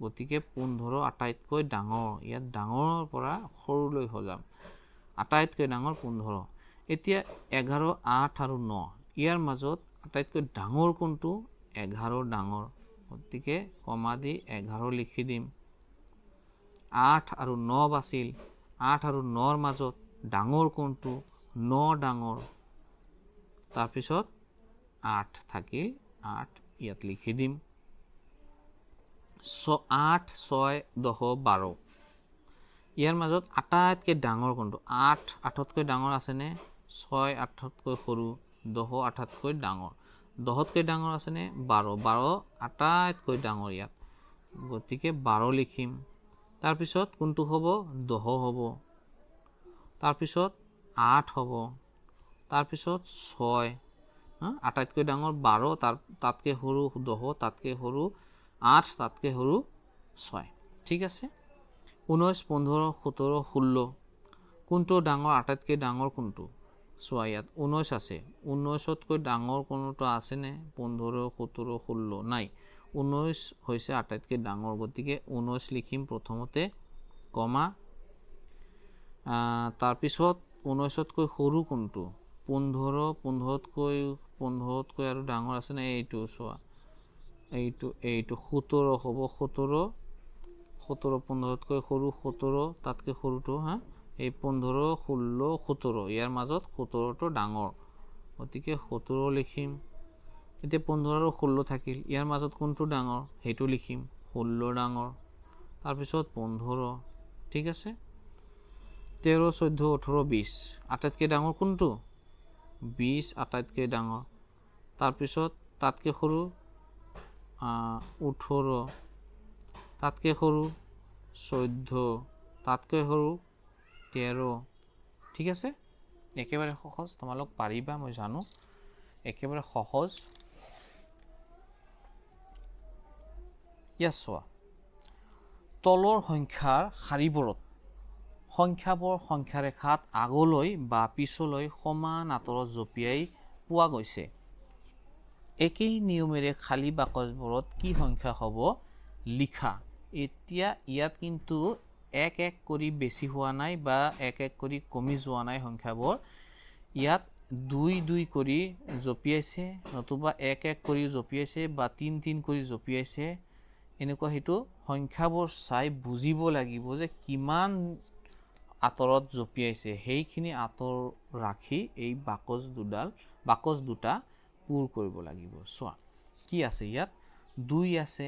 গতিকে 15 আটাইতকৈ ডাঙৰ। ইয়াত ডাঙৰৰ পৰা সৰুলৈ সজাম। আটাইতকৈ ডাঙৰ 15। এতিয়া 11, 8 আৰু 9, ইয়াৰ মাজত আটাইতকৈ ডাঙৰ কোনটো? 11 ডাঙৰ, গতিকে কমা দি 11 লিখি দিম। 8 আৰু 9 বাছিল। 8 আৰু 9ৰ মাজত ডাঙৰ কোনটো? 9 ডাঙৰ। তাৰপিছত 8 থাকিল, 8 ইয়াত লিখি দিম। 8, 6, 10, 12, ইয়াৰ মাজত আটাইতকৈ ডাঙৰ কোনটো? 8, 8তকৈ ডাঙৰ আছেনে? 6 8তকৈ সৰু, 10 8তকৈ ডাঙৰ। 10তকৈ ডাঙৰ আছেনে? 12, 12 আটাইতকৈ ডাঙৰ ইয়াত, গতিকে 12 লিখিম। তাৰপিছত কোনটো হ'ব? 10 হ'ব, তাৰপিছত 8 হ'ব, তাৰপিছত 6। আটাইতকৈ ডাঙৰ 12, তাতকৈ সৰু 10, তাতকৈ সৰু 8, তাতকৈ সৰু 6। ঠিক আছে, 19, 15, 17, 16, কোনটো ডাঙৰ? আটাইতকৈ ডাঙৰ কোনটো? চোৱা, ইয়াত 19 আছে। 19তকৈ ডাঙৰ কোনোটো আছেনে? 15, 17, 16 নাই। 19 হৈছে আটাইতকৈ ডাঙৰ, গতিকে 19 লিখিম প্ৰথমতে, কমা। তাৰপিছত 19তকৈ সৰু কোনটো? 15, 15তকৈ আৰু ডাঙৰ আছেনে? এইটো চোৱা, এইটো 17 হ'ব। 17, 17 15তকৈ সৰু, 17 তাতকৈ সৰুটো, হা, এই 15, 16, 17, ইয়াৰ মাজত 17টো ডাঙৰ, গতিকে 17 লিখিম। এতিয়া 15 আৰু 16 থাকিল, ইয়াৰ মাজত কোনটো ডাঙৰ সেইটো লিখিম, 16 ডাঙৰ, তাৰপিছত 15। ঠিক আছে, 13, 14, 18, 20, আটাইতকৈ ডাঙৰ কোনটো? 20 আটাইতকৈ ডাঙৰ, তাৰপিছত তাতকৈ সৰু 18, তাতকৈ সৰু 14, তাতকৈ সৰু 13। ঠিক আছে, একেবাৰে সহজ, তোমালোক পাৰিবা, মই জানো, একেবাৰে সহজ। ইয়াত চোৱা, তলৰ সংখ্যাৰ শাৰীবোৰত সংখ্যাবোৰ সংখ্যাৰেখাত আগলৈ বা পিছলৈ সমান আঁতৰত জঁপিয়াই পোৱা গৈছে। একেই নিয়মেৰে খালী বাকচবোৰত কি সংখ্যা হ'ব লিখা। এতিয়া ইয়াত কিন্তু এক এক কৰি বেছি হোৱা নাই বা এক এক কৰি কমি যোৱা নাই সংখ্যাবোৰ, ইয়াত দুই দুই কৰি জঁপিয়াইছে, নতুবা এক এক কৰি জঁপিয়াইছে বা তিন তিন কৰি জঁপিয়াইছে। এনেকুৱা সেইটো সংখ্যাবোৰ চাই বুজিব লাগিব যে কিমান আঁতৰত জঁপিয়াইছে, সেইখিনি আঁতৰ ৰাখি এই বাকচ দুটা পূৰ কৰিব লাগিব। চোৱা কি আছে ইয়াত, 2 আছে,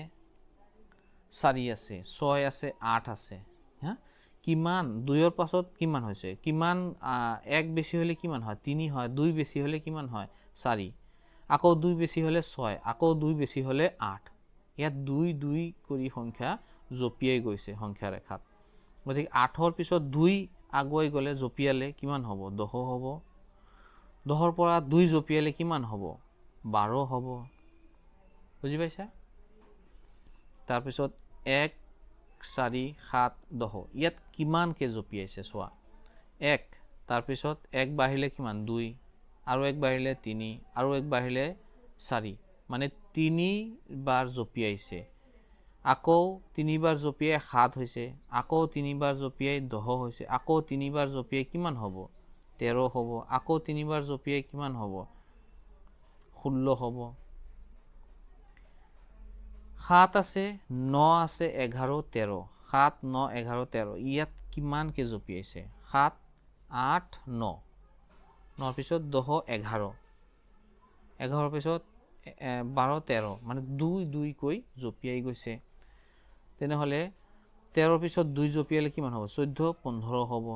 4 আছে, 6 আছে, 8 আছে। হা, কিমান 2ৰ পাছত কিমান হৈছে, কিমান 1 বেছি হ'লে কিমান হয়, 3 হয়, 2 বেছি হ'লে কিমান হয়, 4, আকৌ 2 বেছি হ'লে 6, আকৌ 2 বেছি হ'লে 8। ইয়াত 2 2 কৰি সংখ্যা জঁপিয়াই গৈছে সংখ্যা ৰেখাত। গতিকে 8ৰ পিছত 2 আগুৱাই গ'লে জঁপিয়ালে কিমান হ'ব, 10 হ'ব। 10ৰ পৰা 2 জঁপিয়ালে কিমান হ'ব, 12 হ'ব। বুজি পাইছা? তাৰপিছত 1 4 7 10, ইয়াত কিমানকে জঁপিয়াইছে চোৱা, 1, তাৰপিছত 1 বাঢ়িলে কিমান, 2, আৰু 1 বাঢ়িলে 3, আৰু 1 বাঢ়িলে 4, মানে 3বাৰ জঁপিয়াইছে। আকৌ 3বাৰ জঁপিয়াই 7 হৈছে, আকৌ 3বাৰ জঁপিয়াই 10 হৈছে, আকৌ 3বাৰ জঁপিয়াই কিমান হ'ব, 13 হ'ব, আকৌ 3বাৰ জঁপিয়াই কিমান হ'ব, 16 হ'ব। 7 আছে, 9 আছে, 11, 13, 7 9 11 13, ইয়াত কিমানকে জঁপিয়াইছে, 7 8 9, 9ৰ পিছত 10 11, 11ৰ পিছত 12 13, মানে 2 2কৈ জঁপিয়াই গৈছে। তেনেহ'লে 13ৰ পিছত 2 জঁপিয়ালে কিমান হ'ব, 14 15 হ'ব।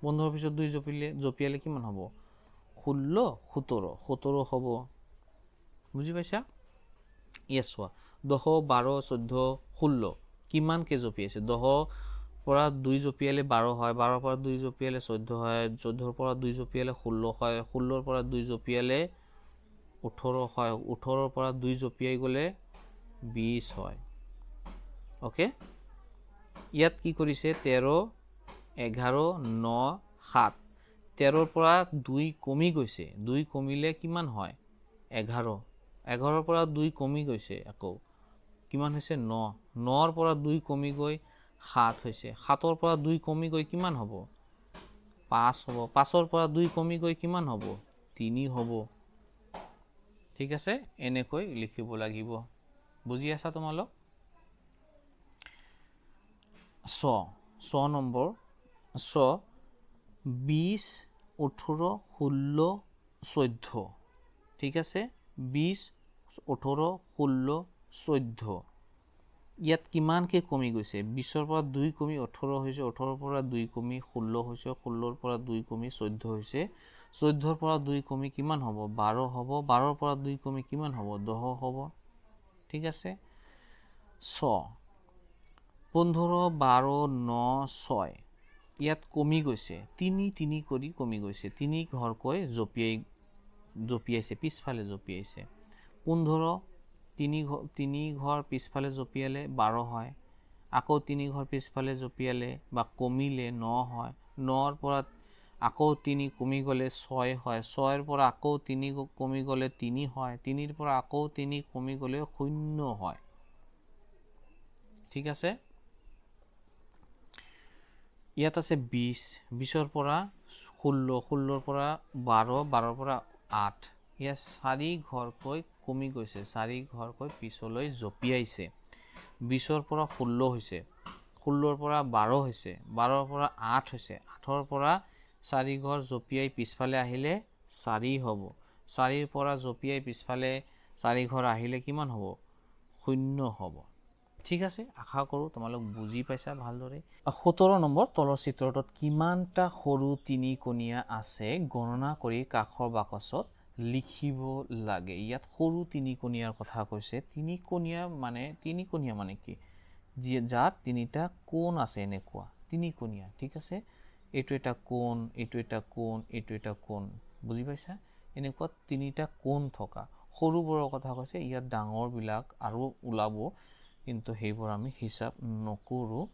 15ৰ পিছত 2 জঁপিয়ালে কিমান হ'ব, 16 17, 17 হ'ব। বুজি পাইছা? ইয়াত চোৱা 10 12 14 16 কিমানকে জঁপিয়াইছে, 10 পৰা 2 জঁপিয়ালে 12 হয়, 12 পৰা 2 জঁপিয়ালে 14 হয়, 14 পৰা 2 জঁপিয়ালে 16 হয়, 16 পৰা 2 জঁপিয়ালে 18 হয়, 18 পৰা 2 জঁপিয়াই গ'লে 20 হয়। অ'কে, ইয়াত কি কৰিছে, 13 11 9 7, 13ৰ পৰা 2 কমি গৈছে, 2 কমিলে কিমান হয়, 11, 11ৰ পৰা 2 কমি গৈছে, আকৌ কিমান হৈছে, 9, 9ৰ পৰা 2 কমি গৈ 7 হৈছে, 7ৰ পৰা 2 কমি গৈ কিমান হ'ব, 5 হ'ব, 5ৰ পৰা 2 কমি গৈ কিমান হ'ব, 3 হ'ব। ঠিক আছে, এনেকৈ লিখিব লাগিব। বুজি আছা তোমালোক? 6 নম্বৰ, 6 20 18 16 14। ঠিক আছে, 20 18 16 14, ইয়াত কিমানকে কমি গৈছে, 20ৰ পৰা 2 কমি 18 হৈছে, 18ৰ পৰা 2 কমি 16 হৈছে, 16ৰ পৰা 2 কমি 14 হৈছে, 14ৰ পৰা 2 কমি কিমান হ'ব, 12 হ'ব, 12ৰ পৰা 2 কমি কিমান হ'ব, 10 হ'ব। ঠিক আছে, 6 15 12 9 6, ইয়াত কমি গৈছে, 3 3 কৰি কমি গৈছে, 3 ঘৰকৈ জঁপিয়াইছে, পিছফালে জঁপিয়াইছে। 15 3 ঘৰ পিছফালে জঁপিয়ালে 12 হয়, আকৌ 3 ঘৰ পিছফালে জঁপিয়ালে বা কমিলে 9 হয়, 9ৰ পৰা আকৌ 3 কমি গ'লে 6 হয়, 6ৰ পৰা আকৌ 3 কমি গ'লে 3 হয়, 3ৰ পৰা আকৌ 3 কমি গ'লে 0 হয়। ঠিক আছে, ইয়াত আছে 20, 20ৰ পৰা 16, 16ৰ পৰা 12, 12ৰ পৰা 8, ইয়াত 4 ঘৰকৈ কমি গৈছে, 4 ঘৰকৈ পিছলৈ জঁপিয়াইছে। 20ৰ পৰা 16 হৈছে, 16ৰ পৰা 12 হৈছে, 12ৰ পৰা 8 হৈছে, 8ৰ পৰা 4 ঘৰ জঁপিয়াই পিছফালে আহিলে 4 হ'ব, 4ৰ পৰা জঁপিয়াই পিছফালে 4 ঘৰ আহিলে কিমান হ'ব, 0 হ'ব। ঠিক আছে, আশা কৰোঁ তোমালোক বুজি পাইছা ভালদৰে। 17 নম্বৰ, তলৰ চিত্ৰটোত কিমানটা সৰু তিনিকোণীয়া আছে গণনা কৰি কাষৰ বাকচত লিখিব লাগে। ইয়াত সৰু তিনিকোণীয়াৰ কথা কৈছে। তিনিকোণীয়া মানে কি, যাৰ তিনিটা কোণ আছে, এনেকুৱা তিনিকোণীয়া। ঠিক আছে, এইটো এটা কোণ, এইটো এটা কোণ, এইটো এটা কোণ, বুজি পাইছা? এনেকুৱা তিনিটা কোণ থকা সৰুবোৰৰ কথা কৈছে। ইয়াত ডাঙৰবিলাক আৰু ওলাব, কিন্তু সেইবোৰ আমি হিচাপ নকৰোঁ।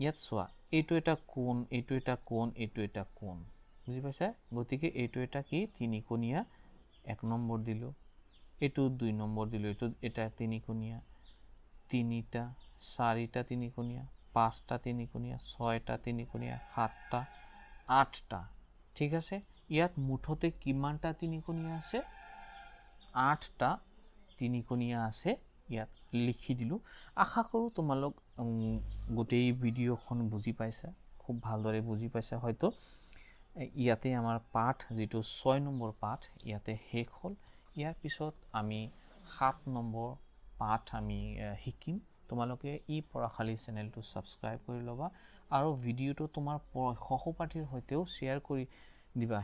ইয়াত চোৱা, এইটো এটা কোণ, এইটো এটা কোণ, এইটো এটা কোণ, বুজি পাইছা? গতিকে এইটো এটা কি তিনিকোণীয়া, 1 নম্বৰ দিলোঁ, এইটো 2 নম্বৰ দিলোঁ, এইটো এটা তিনিকোণীয়া, 3টা 4টা তিনিকোণীয়া, 5টা তিনিকোণীয়া, 6টা তিনিকোণীয়া, 7টা, 8টা। ঠিক আছে, ইয়াত মুঠতে কিমানটা তিনিকোণীয়া আছে, 8টা তিনিকোণীয়া আছে, ইয়াত লিখি দিলোঁ। আশা কৰোঁ তোমালোক গোটেই ভিডিঅ'খন বুজি পাইছা। খুব ভালদৰে বুজি পাইছা হয়তো। ইয়াতে আমাৰ পাঠ যিটো 6 নম্বৰ পাঠ ইয়াতে শেষ হ'ল। ইয়াৰ পিছত আমি 7 নম্বৰ পাঠ আমি শিকিম। তোমালোকে ই পঢ়াশালী চেনেলটো ছাবস্ক্ৰাইব কৰি ল'বা আৰু ভিডিঅ'টো তোমাৰ সহপাঠীৰ সৈতেও শ্বেয়াৰ কৰি দিবা।